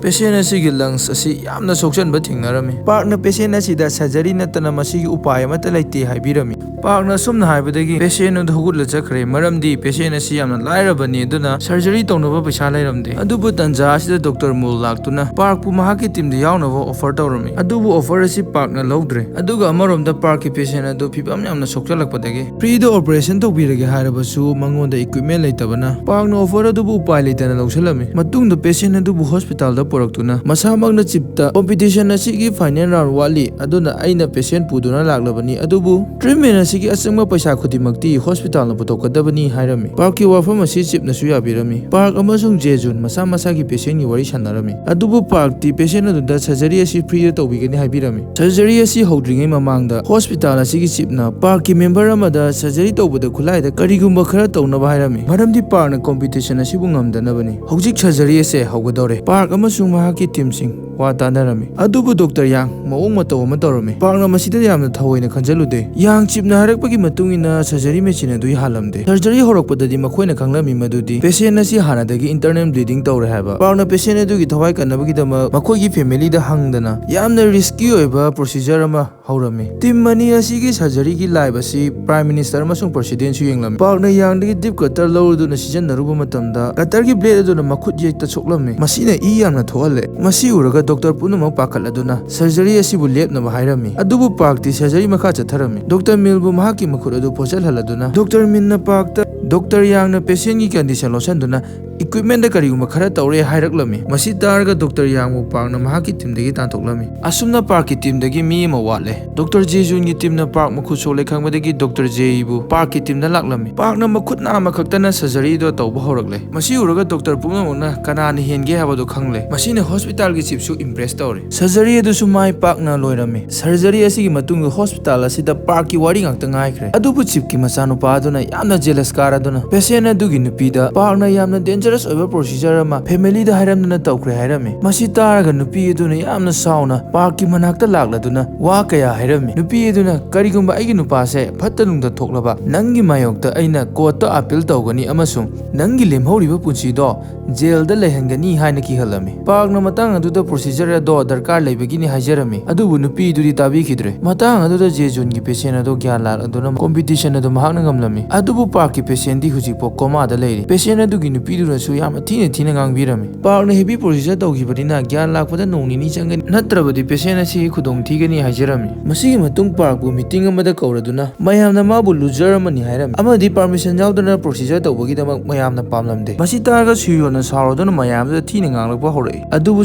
ꯄꯦꯁꯦꯟ ꯑꯁꯤꯒꯤ ꯂꯪꯁ ꯑꯁꯤ ꯌꯥꯝꯅ ꯁꯣꯛꯆꯟꯕ ꯊꯦꯡꯅꯔꯝꯃꯤ꯫ ꯄꯥꯔꯛꯅ ꯄꯦꯁꯦꯟ ꯑꯁꯤꯗ ꯁꯔꯖꯔꯤ ꯅꯠꯇꯅ ꯃꯁꯤꯒꯤ ꯎꯄꯥꯏ ꯑꯃꯠꯇ ꯂꯩꯇꯦ ꯍꯥꯏꯕꯤꯔꯝꯃꯤ꯫ ꯄꯥꯔꯛꯅ ꯑꯁꯨꯝꯅ ꯍꯥꯏꯕꯗꯒꯤ ꯄꯦꯁꯦꯟ ꯑꯗꯨ ꯍꯧꯒꯠꯂ ꯆꯠꯈ꯭ꯔꯦ, ꯃꯔꯝꯗꯤ ꯄꯦꯁꯦꯟ ꯑꯁꯤ ꯌꯥꯝꯅ ꯂꯥꯏꯔꯕꯅꯤ, ꯑꯗꯨꯅ ꯁꯔꯖꯔꯤ ꯇꯧꯅꯕ ꯄꯩꯁꯥ ꯂꯩꯔꯝꯗꯦ꯫ ꯑꯗꯨꯕꯨ ꯇꯟꯖꯥ ꯑꯁꯤꯗ ꯗꯣꯛꯇꯔ ꯃꯨꯜ ꯂꯥꯛꯇꯨꯅ ꯄꯥꯔꯛꯄꯨ ꯃꯍꯥꯛꯀꯤ ꯇꯤꯝꯗ ꯌꯥꯎꯅꯕ ꯑꯣꯐꯔ ꯇꯧꯔꯝꯃꯤ꯫ ꯑꯗꯨꯕꯨ ꯑꯣꯐꯔ ꯑꯁꯤ ꯄꯥꯔꯛꯅ ꯂꯧꯗ꯭ꯔꯦ꯫ ꯑꯗꯨꯒ ꯑꯃꯔꯣꯝꯗ ꯄꯥꯔꯛꯀꯤ ꯄꯦꯁꯦꯟ ꯑꯗꯨ ꯐꯤꯕꯝ ꯌꯥꯝꯅ ꯁꯣꯛꯆꯜꯂꯛꯄꯗꯒꯤ ꯐ꯭ꯔꯤꯗ ꯑꯣꯄꯔꯦꯁꯟ ꯇꯧꯕꯤꯔꯒꯦ ꯍꯥꯏꯔꯕꯁꯨ ꯃꯉꯣꯟꯗ ꯏꯀ꯭ꯋꯤꯞꯃꯦꯟ ꯂꯩꯇꯕꯅ ꯄꯥꯔꯛꯅ ꯑꯣꯐꯔ ꯑꯗꯨꯕꯨ ꯎꯄꯥꯏ ꯂꯩꯇꯅ ꯂꯧꯁꯤꯜꯂꯝꯃꯤ꯫ ꯃꯇꯨꯡꯗ ꯄꯦꯁꯦꯟ ꯑꯗꯨꯕꯨ ꯍꯣꯁꯄꯤꯇꯥꯜꯗ ꯄꯨꯔꯛꯇꯨꯅ ꯃꯁꯥꯃꯛꯅ ꯆꯤꯞꯇ "ꯀꯣꯝꯄꯤꯇꯤꯁꯟ ꯑꯁꯤꯒꯤ ꯐꯥꯏꯅꯦꯜ ꯔꯥꯎꯟ ꯋꯥꯠꯂꯤ, ꯑꯗꯨꯅ ꯑꯩꯅ ꯄꯦꯁꯦꯟ ꯄꯨꯗꯨꯅ ꯂꯥꯛꯂꯕꯅꯤ, ꯑꯗꯨꯕꯨ ꯇ꯭ꯔꯤꯠꯃꯦꯟ ꯑꯁꯤꯒꯤ ꯑꯆꯪꯕ ꯄꯩꯁꯥ ꯈꯨꯗꯤꯡꯃꯛꯇꯤ ꯍꯣꯁꯄꯤꯇꯥꯜꯅ ꯄꯨꯊꯣꯛꯀꯗꯕꯅꯤ" ꯍꯥꯏꯔꯝꯃꯤ꯫ ꯄꯥꯔꯛꯀꯤ ꯋꯥꯐꯝ ꯑꯁꯤ ꯆꯤꯞꯅꯁꯨ ꯌꯥꯕꯤꯔꯝꯃꯤ꯫ ꯄꯥꯔꯛ ꯑꯃꯁꯨꯡ ꯖꯦꯖꯨꯟ ꯃꯁꯥ ꯃꯁꯥꯒꯤ ꯄꯦꯁꯦꯟꯒꯤ ꯋꯥꯔꯤ ꯁꯥꯟꯅꯔꯝꯃꯤ꯫ ꯑꯗꯨꯕꯨ ꯄꯥꯔꯛꯇꯤ ꯄꯦꯁꯦꯟ ꯑꯗꯨꯗ ꯁꯔꯖꯔꯤ ꯑꯁꯤ ꯐ꯭ꯔꯤꯗ ꯇꯧꯕꯤꯒꯅꯤ ꯍꯥꯏꯕꯤꯔꯝꯃꯤ꯫ ꯁꯔꯖꯔꯤ ꯑꯁꯤ ꯍꯧꯗ꯭ꯔꯤꯉꯩ ꯃꯃꯥꯡꯗ ꯍꯣꯁꯄꯤꯇꯥꯜ ꯑꯁꯤꯒꯤ ꯆꯤꯞꯅ ꯄꯥꯔꯛꯀꯤ ꯃꯦꯝꯕꯔ ꯑꯃꯗ ꯁꯔꯖꯔꯤ ꯇꯧꯕꯗ ꯈꯨꯠꯂꯥꯏꯗ ꯀꯔꯤꯒꯨꯝꯕ ꯈꯔ ꯇꯧꯅꯕ ꯍꯥꯏꯔꯝꯃꯤ, ꯃꯔꯝꯗꯤ ꯄꯥꯔꯛꯅ ꯀꯣꯝꯄꯤꯇꯤꯁꯟ ꯑꯁꯤꯕꯨ ꯉꯝꯗꯅꯕꯅꯤ꯫ ꯍꯧꯖꯤꯛ ꯁꯔꯖꯔꯤ ꯑꯁꯦ ꯍꯧꯒꯗꯧꯔꯦ꯫ ꯄꯥꯔꯛ ꯑꯃꯁꯨꯡ ꯃꯍꯥꯛꯀꯤ ꯇꯤꯝꯁꯤꯡ ꯋꯥ ꯇꯥꯅꯔꯝꯃꯤ꯫ ꯑꯗꯨꯕꯨ ꯗꯣꯛꯇꯔ ꯌꯥꯡ ꯃꯑꯣꯡ ꯃꯇꯧ ꯑꯃ ꯇꯧꯔꯝꯃꯤ꯫ ꯄꯥꯔꯛꯅ ꯃꯁꯤꯗ ꯌꯥꯝꯅ ꯊꯑꯣꯏꯅ ꯈꯟꯖꯜꯂꯨꯗꯦ꯫ ꯌꯥꯡ ꯆꯤꯞꯅ ꯍꯥꯏꯔꯛꯄꯒꯤ ꯃꯇꯨꯡ ꯏꯟꯅ ꯁꯔꯖꯔꯤ ꯃꯦꯆꯤꯟ ꯑꯗꯨ ꯌꯥꯍꯜꯂꯝꯗꯦ꯫ ꯁꯔꯖꯔꯤ ꯍꯧꯔꯛꯄꯗꯗꯤ ꯃꯈꯣꯏꯅ ꯈꯪꯂꯝꯃꯤ ꯃꯗꯨꯗꯤ ꯄꯦꯁꯦꯟ ꯑꯁꯤ ꯍꯥꯟꯅꯗꯒꯤ ꯏꯟꯇꯔꯅꯦꯜ ꯕ꯭ꯂꯤꯗꯤꯡ ꯇꯧꯔꯦ ꯍꯥꯏꯕ꯫ ꯄꯥꯔꯛꯅ ꯄꯦꯁꯦꯟ ꯑꯗꯨꯒꯤ ꯊꯋꯥꯏ ꯀꯟꯅꯕꯒꯤꯗꯃꯛ ꯃꯈꯣꯏꯒꯤ ꯐꯦꯃꯤꯂꯤꯗ ꯍꯪꯗꯅ ꯌꯥꯝꯅ ꯔꯤꯁꯀꯤ ꯑꯣꯏꯕ ꯄ꯭ꯔꯣꯁꯤꯖꯔ ꯑꯃ ꯍꯧꯔꯝꯃꯤ꯫ ꯇꯤꯝ ꯑꯅꯤ ꯑꯁꯤꯒꯤ ꯁꯔꯖꯔꯤꯒꯤ ꯂꯥꯏꯐ ꯑꯁꯤ ꯄ꯭ꯔꯥꯏꯝ ꯃꯤꯅꯤꯁꯇꯔ ꯑꯃꯁꯨꯡ ꯄ꯭ꯔꯁꯤꯗꯦꯟꯁꯨ ꯌꯦꯡꯂꯝꯃꯤ꯫ ꯄꯥꯔꯛꯅ ꯌꯥꯡꯗꯒꯤ ꯗꯤꯞ ꯀꯇꯔ ꯂꯧꯔꯗꯨꯅ ꯁꯤꯖꯤꯟꯅꯔꯨꯕ ꯃꯇꯝꯗ ꯀꯇꯔꯒꯤ ꯕ꯭ꯂꯦꯗ ꯑꯗꯨꯅ ꯃꯈꯨꯠ ꯌꯦꯛꯇ ꯁꯣꯛꯂꯝꯃꯤ꯫ ꯃꯁꯤꯅ ꯏ ꯌꯥꯝꯅ ꯊꯣꯛꯍꯜꯂꯦ꯫ ꯃꯁꯤ ꯎꯔꯒ ꯗꯣꯛꯇꯔ ꯄꯨꯝꯅꯃꯛ ꯄꯥꯈꯠꯂꯗꯨꯅ ꯁꯔꯖꯔꯤ ꯑꯁꯤꯕꯨ ꯂꯦꯞꯅꯕ ꯍꯥꯏꯔꯝꯃꯤ꯫ ꯑꯗꯨꯕꯨ ꯄꯥꯔꯛꯇꯤ ꯁꯔꯖꯔꯤ ꯃꯈꯥ ꯆꯠꯊꯔꯝꯃꯤ꯫ ꯗꯣꯛꯇꯔ ꯃꯤꯜꯕꯨ ꯃꯍꯥꯛꯀꯤ ꯃꯈꯨꯠ ꯑꯗꯨ ꯄꯣꯠꯁꯤꯜꯍꯜꯂꯗꯨꯅ ꯗꯣꯛꯇꯔ ꯃꯤꯜꯅ ꯄꯥꯔꯛꯇ ꯗꯣꯛꯇꯔ ꯌꯥꯡꯅ ꯄꯦꯁꯦꯟꯒꯤ ꯀꯟꯗꯤꯁꯟ ꯂꯧꯁꯤꯟꯗꯨꯅ Equipment ꯀꯔꯤꯒꯨꯝꯕ ꯈꯔ ꯇꯧꯔꯦ ꯍꯥꯏꯔꯛꯂꯝꯃꯤ꯫ ꯃꯁꯤ ꯇꯥꯔꯒ ꯗꯣꯛꯇꯔ ꯌꯥꯡꯕꯨ ꯄꯥꯔꯛꯅ ꯃꯍꯥꯛꯀꯤ team ꯗꯒꯤ ꯇꯥꯟꯊꯣꯛꯂꯝꯃꯤ꯫ ꯑꯁꯨꯝꯅ ꯄꯥꯔꯛꯀꯤ team ꯗꯒꯤ ꯃꯤ ꯑꯃ ꯋꯥꯠꯂꯦ꯫ ꯗꯣꯛꯇꯔ ꯖꯦꯖꯨꯟꯒꯤ team ꯅ ꯄꯥꯔꯛ ꯃꯈꯨꯠ ꯁꯣꯛꯂꯦ ꯈꯪꯕꯗꯒꯤ ꯗꯣꯛꯇꯔ ꯖꯦꯏꯕꯨ ꯄꯥꯔꯛꯀꯤ team ꯗ ꯂꯥꯛꯂꯝꯃꯤ꯫ ꯄꯥꯔꯛꯅ ꯃꯈꯨꯠ ꯅꯥꯝꯃ ꯈꯛꯇꯅ surgery ꯗꯣ ꯇꯧꯕ ꯍꯧꯔꯛꯂꯦ꯫ ꯃꯁꯤ ꯎꯔꯒ ꯗꯣꯛꯇꯔ ꯄꯨꯝꯅꯃꯛꯅ ꯀꯅꯥꯅ ꯍꯦꯟꯒꯦ ꯍꯥꯏꯕꯗꯨ ꯈꯪꯂꯦ꯫ ꯃꯁꯤꯅ hospital ꯒꯤ chief ꯁꯨ impress ꯇꯧꯔꯦ꯫ Surgery ꯑꯗꯨꯁꯨ ꯃꯥꯏ ꯄꯥꯛꯅ ꯂꯣꯏꯔꯝꯃꯤ꯫ Surgery ꯑꯁꯤꯒꯤ ꯃꯇꯨꯡꯗ hospital ꯑꯁꯤꯗ ꯄꯥꯔꯛꯀꯤ ꯋꯥꯔꯤ ꯉꯥꯛꯇ ꯉꯥꯏꯈ꯭ꯔꯦ꯫ ꯑꯗꯨꯕꯨ chief ꯀꯤ ꯃꯆꯥꯅꯨꯄꯥ ꯑꯗꯨꯅ ꯌꯥꯝꯅ jealous ꯀꯥꯔꯗꯨꯅ patient ꯑꯗꯨꯒꯤ ꯅꯨꯄꯤꯗ ꯄꯥꯔꯛꯅ ꯌꯥꯝꯅ dangerous ꯑꯣꯏꯕ procedure ꯑꯃ family ꯗ ꯍꯥꯏꯔꯝꯗꯅ ꯇꯧꯈ꯭ꯔꯦ ꯍꯥꯏꯔꯝꯃꯤ꯫ ꯃꯁꯤ ꯇꯥꯔꯒ ꯅꯨꯄꯤ ꯑꯗꯨꯅ ꯌꯥꯝꯅ ꯁꯥꯎꯅ ꯄꯥꯔꯛꯀꯤ ꯃꯅꯥꯛꯇ ꯂꯥꯛꯂꯗꯨꯅ ꯋꯥ ꯀꯌꯥ ꯍꯥꯏꯔꯝꯃꯤ꯫ ꯅꯨꯄꯤ ꯑꯗꯨꯅ, "ꯀꯔꯤꯒꯨꯝꯕ ꯑꯩꯒꯤ ꯅꯨꯄꯥꯁꯦ ꯐꯠꯇ ꯅꯨꯡꯗ ꯊꯣꯛꯂꯕ, ꯅꯪꯒꯤ ꯃꯥꯌꯣꯛꯇ ꯑꯩꯅ court ꯇ appeal ꯇꯧꯒꯅꯤ ꯑꯃꯁꯨꯡ ꯅꯪꯒꯤ ꯂꯦꯝꯍꯧꯔꯤꯕ ꯄꯨꯟꯁꯤꯗꯣ jail ꯗ ꯂꯩꯍꯟꯒꯅꯤ" ꯍꯥꯏꯅ ꯀꯤꯍꯜꯂꯝꯃꯤ꯫ ꯄꯥꯔꯛꯅ ꯃꯇꯥꯡ ꯑꯗꯨꯗ procedure ꯑꯗꯣ ꯗꯔꯀꯥꯔ ꯂꯩꯕꯒꯤꯅꯤ ꯍꯥꯏꯖꯔꯝꯃꯤ, ꯑꯗꯨꯕꯨ ꯅꯨꯄꯤꯗꯨꯗꯤ ꯇꯥꯕꯤꯈꯤꯗ꯭ꯔꯦ꯫ ꯃꯇꯥꯡ ꯑꯗꯨꯗ ꯖꯦꯖꯨꯟꯒꯤ patient ꯑꯗꯨ ꯒ꯭ꯌꯥꯟ ꯂꯥꯛꯂꯗꯨꯅ competition ꯑꯗꯨ ꯃꯍꯥꯛꯅ ꯉꯝꯂꯝꯃꯤ, ꯑꯗꯨꯕꯨ ꯄꯥꯔꯛꯀꯤ patient ꯗꯤ ꯍꯧꯖꯤꯛꯐꯥꯎ coma ꯗ ꯂꯩꯔꯤ꯫ Patient ꯑꯗꯨꯒꯤ ꯅꯨꯄꯤꯗꯨꯅꯁꯨ ꯌꯥꯝꯅ ꯊꯤꯅ ꯊꯤꯅ ꯉꯥꯡꯕꯤꯔꯝꯃꯤ꯫ ꯄꯥꯔꯛꯅ heavy procedure ꯇꯧꯈꯤꯕꯅꯤꯅ ꯒ꯭ꯌꯥꯟ ꯂꯥꯛꯄꯗ ꯅꯣꯡ ꯅꯤꯅꯤ ꯆꯪꯒꯅꯤ, ꯅꯠꯇ꯭ꯔꯕꯗꯤ patient ꯑꯁꯤ ꯈꯨꯗꯣꯡ ꯊꯤꯒꯅꯤ ꯍꯥꯏꯖꯔꯝꯃꯤ꯫ ꯃꯁꯤꯒꯤ ꯃꯇꯨꯡ ꯄꯥꯔꯛꯄꯨ meeting ꯑꯃꯗ ꯀꯧꯔꯗꯨꯅ ꯃꯌꯥꯝꯅ ꯃꯥꯕꯨ loser ꯑꯃꯅꯤ ꯍꯥꯏꯔꯝꯃꯤ ꯑꯃꯗꯤ permission ꯌꯥꯎꯗꯅ procedure ꯇꯧꯕꯒꯤꯗꯃꯛ ꯃꯌꯥꯝꯅ ꯄꯥꯝꯂꯝꯗꯦ꯫ ꯃꯁꯤ ꯇꯥꯔꯒ ꯁꯨꯌꯣꯟꯅ ꯁꯥꯎꯔꯗꯨꯅ ꯃꯌꯥꯝꯗꯨꯗ ꯊꯤꯅ ꯉꯥꯡꯂꯛꯄ ꯍꯧꯔꯛꯏ, ꯑꯗꯨꯕꯨ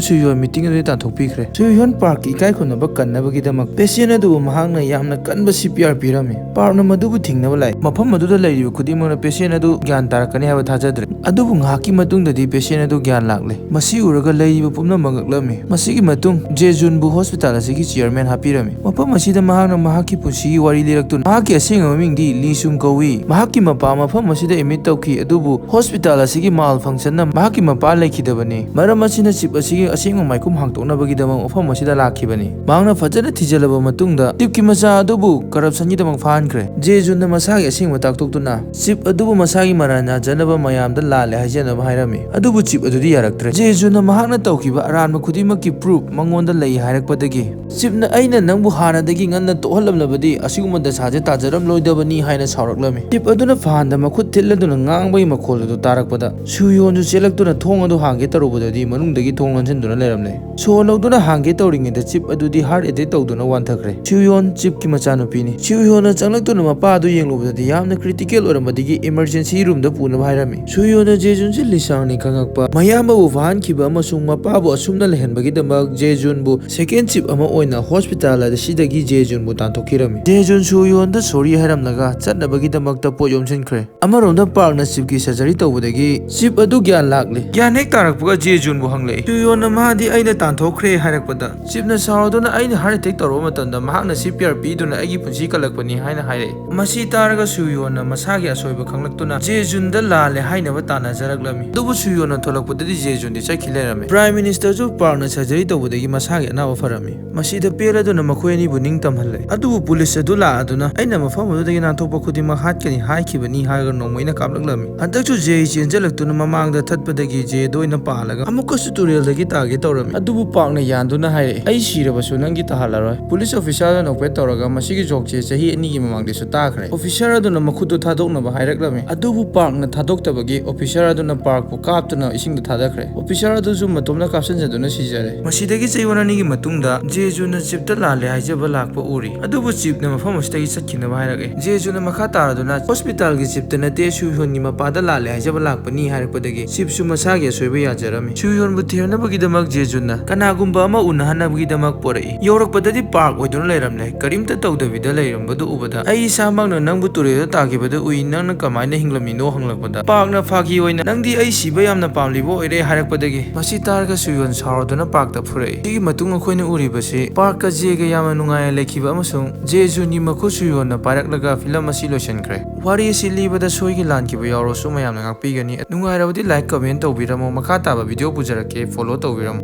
ꯁꯨꯌꯣꯟ meeting ꯑꯗꯨꯗꯤ ꯇꯥꯟꯊꯣꯛꯄꯤꯈ꯭ꯔꯦ꯫ ꯁꯨꯌꯣꯟ ꯄꯥꯔꯛꯀꯤ ꯏꯀꯥꯏ ꯈꯨꯝꯅꯕ ꯀꯟꯅꯕꯒꯤꯗꯃꯛ patient ꯑꯗꯨꯕꯨ ꯃꯍꯥꯛꯅ ꯌꯥꯝꯅ ꯀꯟꯕ C P R ꯄꯤꯔꯝꯃꯤ꯫ ꯄꯥꯔꯛꯅ ꯃꯗꯨꯕꯨ ꯊꯤꯡꯅꯕ ꯂꯥꯛꯏ꯫ ꯃꯐꯝ ꯑꯗꯨꯗ ꯂꯩꯔꯤꯕ ꯈꯨꯗꯤꯡꯃꯛꯅ patient ꯑꯗꯨ ꯒ꯭ꯌꯥꯟ ꯇꯥꯔꯛꯀꯅꯤ ꯍꯥꯏꯕ ꯊꯥꯖꯗ꯭ꯔꯦ꯫ ꯑꯗꯨꯕꯨ ꯉꯥꯏꯍꯥꯛꯀꯤ ꯃꯇꯨꯡꯗꯗꯤ patient ꯑꯗꯨ ꯒ꯭ꯌꯥꯟ ꯂꯥꯛꯂꯦ꯫ ꯃꯁꯤ ꯎꯔꯒ ꯂꯩꯔꯤꯕ ꯄꯨꯝꯅꯃꯛ ꯉꯛꯂꯝꯃꯤ꯫ ꯃꯁꯤꯒꯤ ꯃꯇꯨꯡ ꯖꯦꯖꯨꯟꯕꯨ hospital ꯑꯁꯤꯒꯤ chairman ꯍꯥꯞꯄꯤꯔꯝꯃꯤ꯫ ꯃꯐꯝ ꯑꯁꯤꯗ ꯃꯍꯥꯛꯅ ꯃꯍꯥꯛꯀꯤ ꯄꯨꯟꯁꯤꯒꯤ ꯋꯥꯔꯤ ꯂꯤꯔꯛꯇꯨꯅ ꯃꯍꯥꯛꯀꯤ ꯑꯁꯦꯡꯕ ꯃꯃꯤꯡꯗꯤ ꯂꯤ ꯁꯨꯡ ꯀꯧꯏ꯫ ꯃꯍꯥꯛꯀꯤ ꯃꯄꯥ ꯃꯐꯝ ꯑꯁꯤꯗ admit ꯇꯧꯈꯤ, ꯑꯗꯨꯕꯨ hospital ꯑꯁꯤꯒꯤ malfunction ꯅ ꯃꯍꯥꯛꯀꯤ ꯃꯄꯥ ꯂꯩꯈꯤꯗꯕꯅꯤ꯫ ꯃꯔꯝ ꯑꯁꯤꯅ chief ꯑꯁꯤꯒꯤ ꯑꯁꯦꯡꯕ ꯃꯥꯏꯈꯨꯝ ꯍꯥꯡꯗꯣꯛꯅꯕꯒꯤꯗꯃꯛ ꯃꯐꯝ ꯑꯁꯤꯗ ꯂꯥꯛꯈꯤꯕꯅꯤ꯫ ꯃꯍꯥꯛꯅ ꯐꯖꯅ ꯊꯤꯖꯤꯜꯂꯕ ꯃꯇꯨꯡꯗ chief ꯀꯤ ꯃꯆꯥ ꯑꯗꯨꯕꯨ corruption ꯒꯤꯗꯃꯛ ꯐꯥꯍꯟꯈ꯭ꯔꯦ꯫ ꯖꯦꯖꯨꯟꯅ ꯃꯁꯥꯒꯤ ꯑꯁꯦꯡꯕ ꯇꯥꯛꯊꯣꯛꯇꯨꯅ chief ꯑꯗꯨꯕꯨ ꯃꯁꯥꯒꯤ ꯃꯔꯥꯜ ꯌꯥꯖꯅꯕ ꯃꯌꯥꯝꯗ ꯂꯥꯜꯂꯦ ꯍꯥꯏꯖꯅꯕ ꯍꯥꯏꯔꯝꯃꯤ꯫ ꯑꯗꯨꯕꯨ chief ꯑꯗꯨꯗꯤ ꯌꯥꯔꯛꯇ꯭ꯔꯦ꯫ ꯖꯦꯖꯨꯟꯅ ꯃꯍꯥꯛꯅ ꯇꯧꯈꯤꯕ ꯑꯔꯥꯟꯕ ꯈꯨꯗꯤꯡꯃꯛꯀꯤ proof ꯃꯉꯣꯟꯗ ꯂꯩ ꯍꯥꯏꯔꯛꯄꯗꯒꯤ chief ꯅ "ꯑꯩꯅ ꯅꯪꯕꯨ ꯍꯥꯟꯅꯗꯒꯤ ꯉꯟꯅ ꯇꯣꯛꯍꯜꯂꯝꯂꯕꯗꯤ ꯑꯁꯤꯒꯨꯝꯕ ꯗꯁꯥꯁꯦ ꯇꯥꯖꯔꯝꯂꯣꯏꯗꯕꯅꯤ" ꯍꯥꯏꯅ ꯁꯥꯎꯔꯛꯂꯝꯃꯤ꯫ Chief ꯑꯗꯨꯅ ꯐꯥꯟꯗ ꯃꯈꯨꯠ ꯊꯤꯠꯂꯗꯨꯅ ꯉꯥꯡꯕꯒꯤ ꯃꯈꯣꯜ ꯑꯗꯨ ꯇꯥꯔꯛꯄꯗ ꯁꯨꯌꯣꯟꯁꯨ ꯆꯦꯜꯂꯛꯇꯨꯅ ꯊꯣꯡ ꯑꯗꯨ ꯍꯥꯡꯒꯦ ꯇꯧꯔꯨꯕꯗꯗꯤ ꯃꯅꯨꯡꯗꯒꯤ ꯊꯣꯡ ꯂꯣꯟꯁꯤꯟꯗꯨꯅ ꯂꯩꯔꯝꯂꯦ꯫ ꯁꯣ ꯂꯧꯗꯨꯅ ꯍꯥꯡꯒꯦ ꯇꯧꯔꯤꯉꯩꯗ chief ꯑꯗꯨꯗꯤ heart attack ꯇꯧꯗꯨꯅ ꯋꯥꯟꯊꯈ꯭ꯔꯦ꯫ ꯁꯨꯌꯣꯟ chief ꯀꯤ ꯃꯆꯥꯅꯨꯄꯤꯅꯤ꯫ ꯁꯨꯌꯣꯟꯅ ꯆꯪꯂꯛꯇꯨꯅ ꯃꯄꯥ ꯑꯗꯨ ꯌꯦꯡꯂꯨꯕꯗꯗꯤ ꯌꯥꯝꯅ critical ꯑꯣꯏꯔꯝꯕꯗꯒꯤ emergency room ꯗ ꯄꯨꯅꯕ ꯍꯥꯏꯔꯝꯃꯤ꯫ ꯁꯨꯌꯣꯟꯅ ꯖꯦꯖꯨꯟ ꯖꯤꯠ ꯂꯤꯁꯥꯡꯅꯤ ꯈꯪꯉꯛꯄ, ꯃꯌꯥꯝꯕꯕꯨ ꯐꯥꯍꯟꯈꯤꯕ ꯑꯃꯁꯨꯡ ꯃꯄꯥꯕꯨ ꯑꯁꯨꯝꯅ ꯂꯩꯍꯟꯕꯒꯤꯗꯃꯛ ꯖꯦꯖꯨꯟꯕꯨ second chief ꯑꯃ ꯑꯣꯏꯅ hospital ꯑꯁꯤꯗꯒꯤ ꯖꯦꯖꯨꯟꯕꯨ ꯇꯥꯟꯊꯣꯛꯈꯤꯔꯝꯃꯤ꯫ ꯖꯦꯖꯨꯟ ꯁꯨꯌꯣꯟꯗ sorry ꯍꯥꯏꯔꯝꯂꯒ ꯆꯠꯅꯕꯒꯤꯗꯃꯛꯇ ꯄꯣꯠ ꯌꯣꯝꯁꯤꯟꯈ꯭ꯔꯦ꯫ ꯑꯃꯔꯣꯝꯗ ꯄꯥꯔꯛꯅ chiefꯀꯤ surgery ꯇꯧꯕꯗꯒꯤ chief ꯑꯗꯨ ꯒ꯭ꯌꯥꯟ ꯂꯥꯛꯂꯦ꯫ ꯒ꯭ꯌꯥꯟ ꯍꯦꯛ ꯇꯥꯔꯛꯄꯒ ꯖꯦꯖꯨꯟꯕꯨ ꯍꯪꯂꯛꯏ꯫ ꯁꯨꯌꯣꯟꯅ ꯃꯥꯗꯤ ꯑꯩꯅ ꯇꯥꯟꯊꯣꯛꯈ꯭ꯔꯦ ꯍꯥꯏꯔꯛꯄꯗ chiefꯅ ꯁꯥꯎꯗꯨꯅ ꯑꯩꯅ heart attack ꯇꯧꯔꯛꯄ ꯃꯇꯝꯗ ꯃꯍꯥꯛꯅ C P R ꯄꯤꯗꯨꯅ ꯑꯩꯒꯤ ꯄꯨꯟꯁꯤ ꯀꯜꯂꯛꯄꯅꯤ ꯍꯥꯏꯅ ꯍꯥꯏꯔꯛꯏ꯫ ꯃꯁꯤ ꯇꯥꯔꯒ ꯁꯨꯌꯣꯟꯅ ꯃꯁꯥꯒꯤ ꯑꯁꯣꯏꯕ ꯈꯪꯂꯛꯇꯨꯅ ꯖꯦꯖꯨꯟꯗ ꯂꯥꯜꯂꯦ ꯍꯥꯏꯅꯕ ꯇꯥꯟꯅꯖꯔꯛꯂꯝꯃꯤ꯫ ꯑꯗꯨꯕꯨ ꯁꯨꯌꯣꯟꯅ ꯊꯣꯛꯂꯛꯄꯗꯗꯤ ꯖꯦꯖꯨꯟꯗꯤ ꯆꯠꯈꯤ ꯂꯩꯔꯝꯃꯤ꯫ Prime Ministerꯁꯨ ꯄꯥꯔꯛꯅ surgery ꯇꯧꯕꯗꯒꯤ ꯃꯁꯥꯒꯤ ꯑꯅꯥꯕ ꯐꯔꯝꯃꯤ꯫ ꯃꯁꯤꯗ ꯄꯦꯜꯂꯗꯨꯅ ꯃꯈꯣꯏ ꯑꯅꯤꯕꯨ ꯅꯤꯡꯇꯝꯍꯜꯂꯦ꯫ ꯑꯗꯨꯕꯨ police ꯑꯗꯨ ꯂꯥꯛꯑꯗꯨꯅ ꯑꯩꯅ ꯃꯐꯝ ꯑꯗꯨꯗꯒꯤ ꯅꯥꯟꯊꯣꯛꯄ ꯈꯨꯗꯤꯡꯃꯛ ꯍꯥꯠꯀꯅꯤ ꯍꯥꯏꯈꯤꯕꯅꯤ ꯍꯥꯏꯔꯒ ꯅꯣꯡꯃꯩꯅ ꯀꯥꯞꯂꯛꯂꯝꯃꯤ꯫ ꯍꯟꯗꯛꯁꯨ ꯖꯦ ꯆꯦꯟꯖꯜꯂꯛꯇꯨꯅ ꯃꯃꯥꯡꯗ ꯊꯠꯄꯗꯒꯤ ꯖꯦꯗ ꯑꯣꯏꯅ ꯄꯥꯜꯂꯒ ꯑꯃꯨꯛꯀꯁꯨ ꯇꯨꯔꯦꯜꯗꯒꯤ ꯇꯥꯒꯦ ꯇꯧꯔꯝꯃꯤ꯫ ꯑꯗꯨꯕꯨ ꯄꯥꯔꯛꯅ ꯌꯥꯟꯗꯨꯅ ꯍꯥꯏꯔꯛꯏ, "ꯑꯩ ꯁꯤꯔꯕꯁꯨ ꯅꯪꯒꯤ ꯇꯥꯍꯜꯂꯔꯣꯏ꯫" Police officer ꯑꯗꯨꯅ operate ꯇꯧꯔꯒ ꯃꯁꯤꯒꯤ jokeꯁꯦ ꯆꯍꯤ ꯑꯅꯤꯒꯤ ꯃꯃꯥꯡꯗꯁꯨ ꯇꯥꯈ꯭ꯔꯦ꯫ Officer ꯑꯗꯨꯅ ꯃꯈꯨꯠꯇꯨ ꯊꯥꯗꯣꯛꯅꯕ ꯍꯥꯏꯔꯛꯂꯝꯃꯤ꯫ ꯑꯗꯨꯕꯨ ꯄꯥꯔꯛꯅ ꯊꯥꯗꯣꯛꯇꯕꯒꯤ officer ꯑꯗꯨꯅ ꯄꯥꯔꯛꯄꯨ ꯀꯥꯞꯇꯨꯅ ꯏꯁꯤꯡꯗ ꯊꯥꯗꯈ꯭ꯔꯦ꯫ Officer ꯑꯗꯨꯁꯨ ꯃꯇꯣꯝꯇ ꯀꯥꯞꯁꯤꯟꯖꯗꯨꯅ ꯁꯤꯖꯔꯦ꯫ ꯃꯁꯤꯗꯒꯤ ꯆꯌꯣꯜ ꯑꯅꯤꯒꯤ ꯃꯇꯨꯡꯗ ꯖꯦꯖꯨꯟꯅ chiefꯇ ꯂꯥꯜꯂꯦ ꯍꯥꯏꯖꯕ ꯂꯥꯛꯄ ꯎꯔꯤ꯫ ꯑꯗꯨꯕꯨ chiefꯅ ꯃꯐꯝ ꯑꯁꯤꯗꯒꯤ ꯆꯠꯈꯤꯅꯕ ꯍꯥꯏꯔꯛꯑꯦ꯫ ꯖꯦꯖꯨꯟꯅ ꯃꯈꯥ ꯇꯥꯔꯗꯨꯅ hospitalꯒꯤ chiefꯇ ꯅꯠꯇꯦ, ꯁꯨꯌꯣꯟꯒꯤ ꯃꯄꯥꯗ ꯂꯥꯜꯂꯦ ꯍꯥꯏꯖꯕ ꯂꯥꯛꯄꯅꯤ ꯍꯥꯏꯔꯛꯄꯗꯒꯤ chiefꯁꯨ ꯃꯁꯥꯒꯤ ꯑꯁꯣꯏꯕ ꯌꯥꯖꯔꯝꯃꯤ꯫ ꯁꯨꯌꯣꯟꯕꯨ ꯊꯦꯝꯅꯕꯒꯤꯗꯃꯛ ꯖꯦꯖꯨꯟꯅ ꯀꯅꯥꯒꯨꯝꯕ ꯑꯃ ꯎꯅꯍꯟꯅꯕꯒꯤꯗꯃꯛ ꯄꯣꯔꯛꯏ꯫ ꯌꯧꯔꯛꯄꯗꯗꯤ ꯄꯥꯔꯛ ꯑꯣꯏꯗꯨꯅ ꯂꯩꯔꯝꯂꯦ꯫ ꯀꯔꯤꯝꯇ ꯇꯧꯗꯕꯤꯗ ꯂꯩꯔꯝꯕꯗꯨ ꯎꯕꯗ, "ꯑꯩ ꯏꯁꯥꯃꯛꯅ ꯅꯪꯕꯨ ꯇꯨꯔꯦꯜꯗ ꯇꯥꯈꯤꯕꯗꯨ ꯎꯏ, ꯅꯪꯅ ꯀꯃꯥꯏꯅ ꯍꯤꯡꯂꯝꯃꯤꯅꯣ?" ꯍꯪꯂꯛꯄꯗ, ꯄꯥꯔꯛꯅ ꯐꯥꯒꯤ ꯑꯣꯏꯅ, "ꯅꯪꯗꯤ ꯑꯩ ꯁꯤꯕ ꯌꯥꯝꯅ ꯄꯥꯝꯂꯤꯕ ꯑꯣꯏꯔꯦ" ꯍꯥꯏꯔꯛꯄꯗꯒꯤ, ꯃꯁꯤ ꯇꯥꯔꯒ ꯁꯨꯌꯣꯟ ꯁꯥꯎꯔꯗꯨꯅ ꯄꯥꯔꯛꯇ ꯐꯨꯔꯛꯏ꯫ ꯁꯤꯒꯤ ꯃꯇꯨꯡ ꯑꯩꯈꯣꯏꯅ ꯎꯔꯤꯕꯁꯤ ꯄꯥꯔꯛꯀ ꯖꯦꯒ ꯌꯥꯝꯅ ꯅꯨꯡꯉꯥꯏꯅ ꯂꯩꯈꯤꯕ ꯑꯃꯁꯨꯡ ꯖꯦꯖꯨꯟꯒꯤ ꯃꯈꯨꯠ ꯁꯨꯌꯣꯟꯅ ꯄꯥꯏꯔꯛꯂꯒ film ꯑꯁꯤ ꯂꯣꯏꯁꯤꯟꯈ꯭ꯔꯦ꯫ ꯋꯥꯔꯤ ꯑꯁꯤ ꯂꯤꯕꯗ ꯁꯣꯏꯈꯤ ꯂꯥꯟꯈꯤꯕ ꯌꯥꯎꯔꯁꯨ ꯃꯌꯥꯝꯅ ꯉꯥꯛꯄꯤꯒꯅꯤ꯫ ꯅꯨꯡꯉꯥꯏꯔꯕꯗꯤ like, comment ꯇꯧꯕꯤꯔꯝꯃꯣ꯫ ꯃꯈꯥ ꯇꯥꯕ video ꯄꯨꯖꯔꯛꯀꯦ, follow ꯇꯧꯕꯤꯔꯝꯃꯣ꯫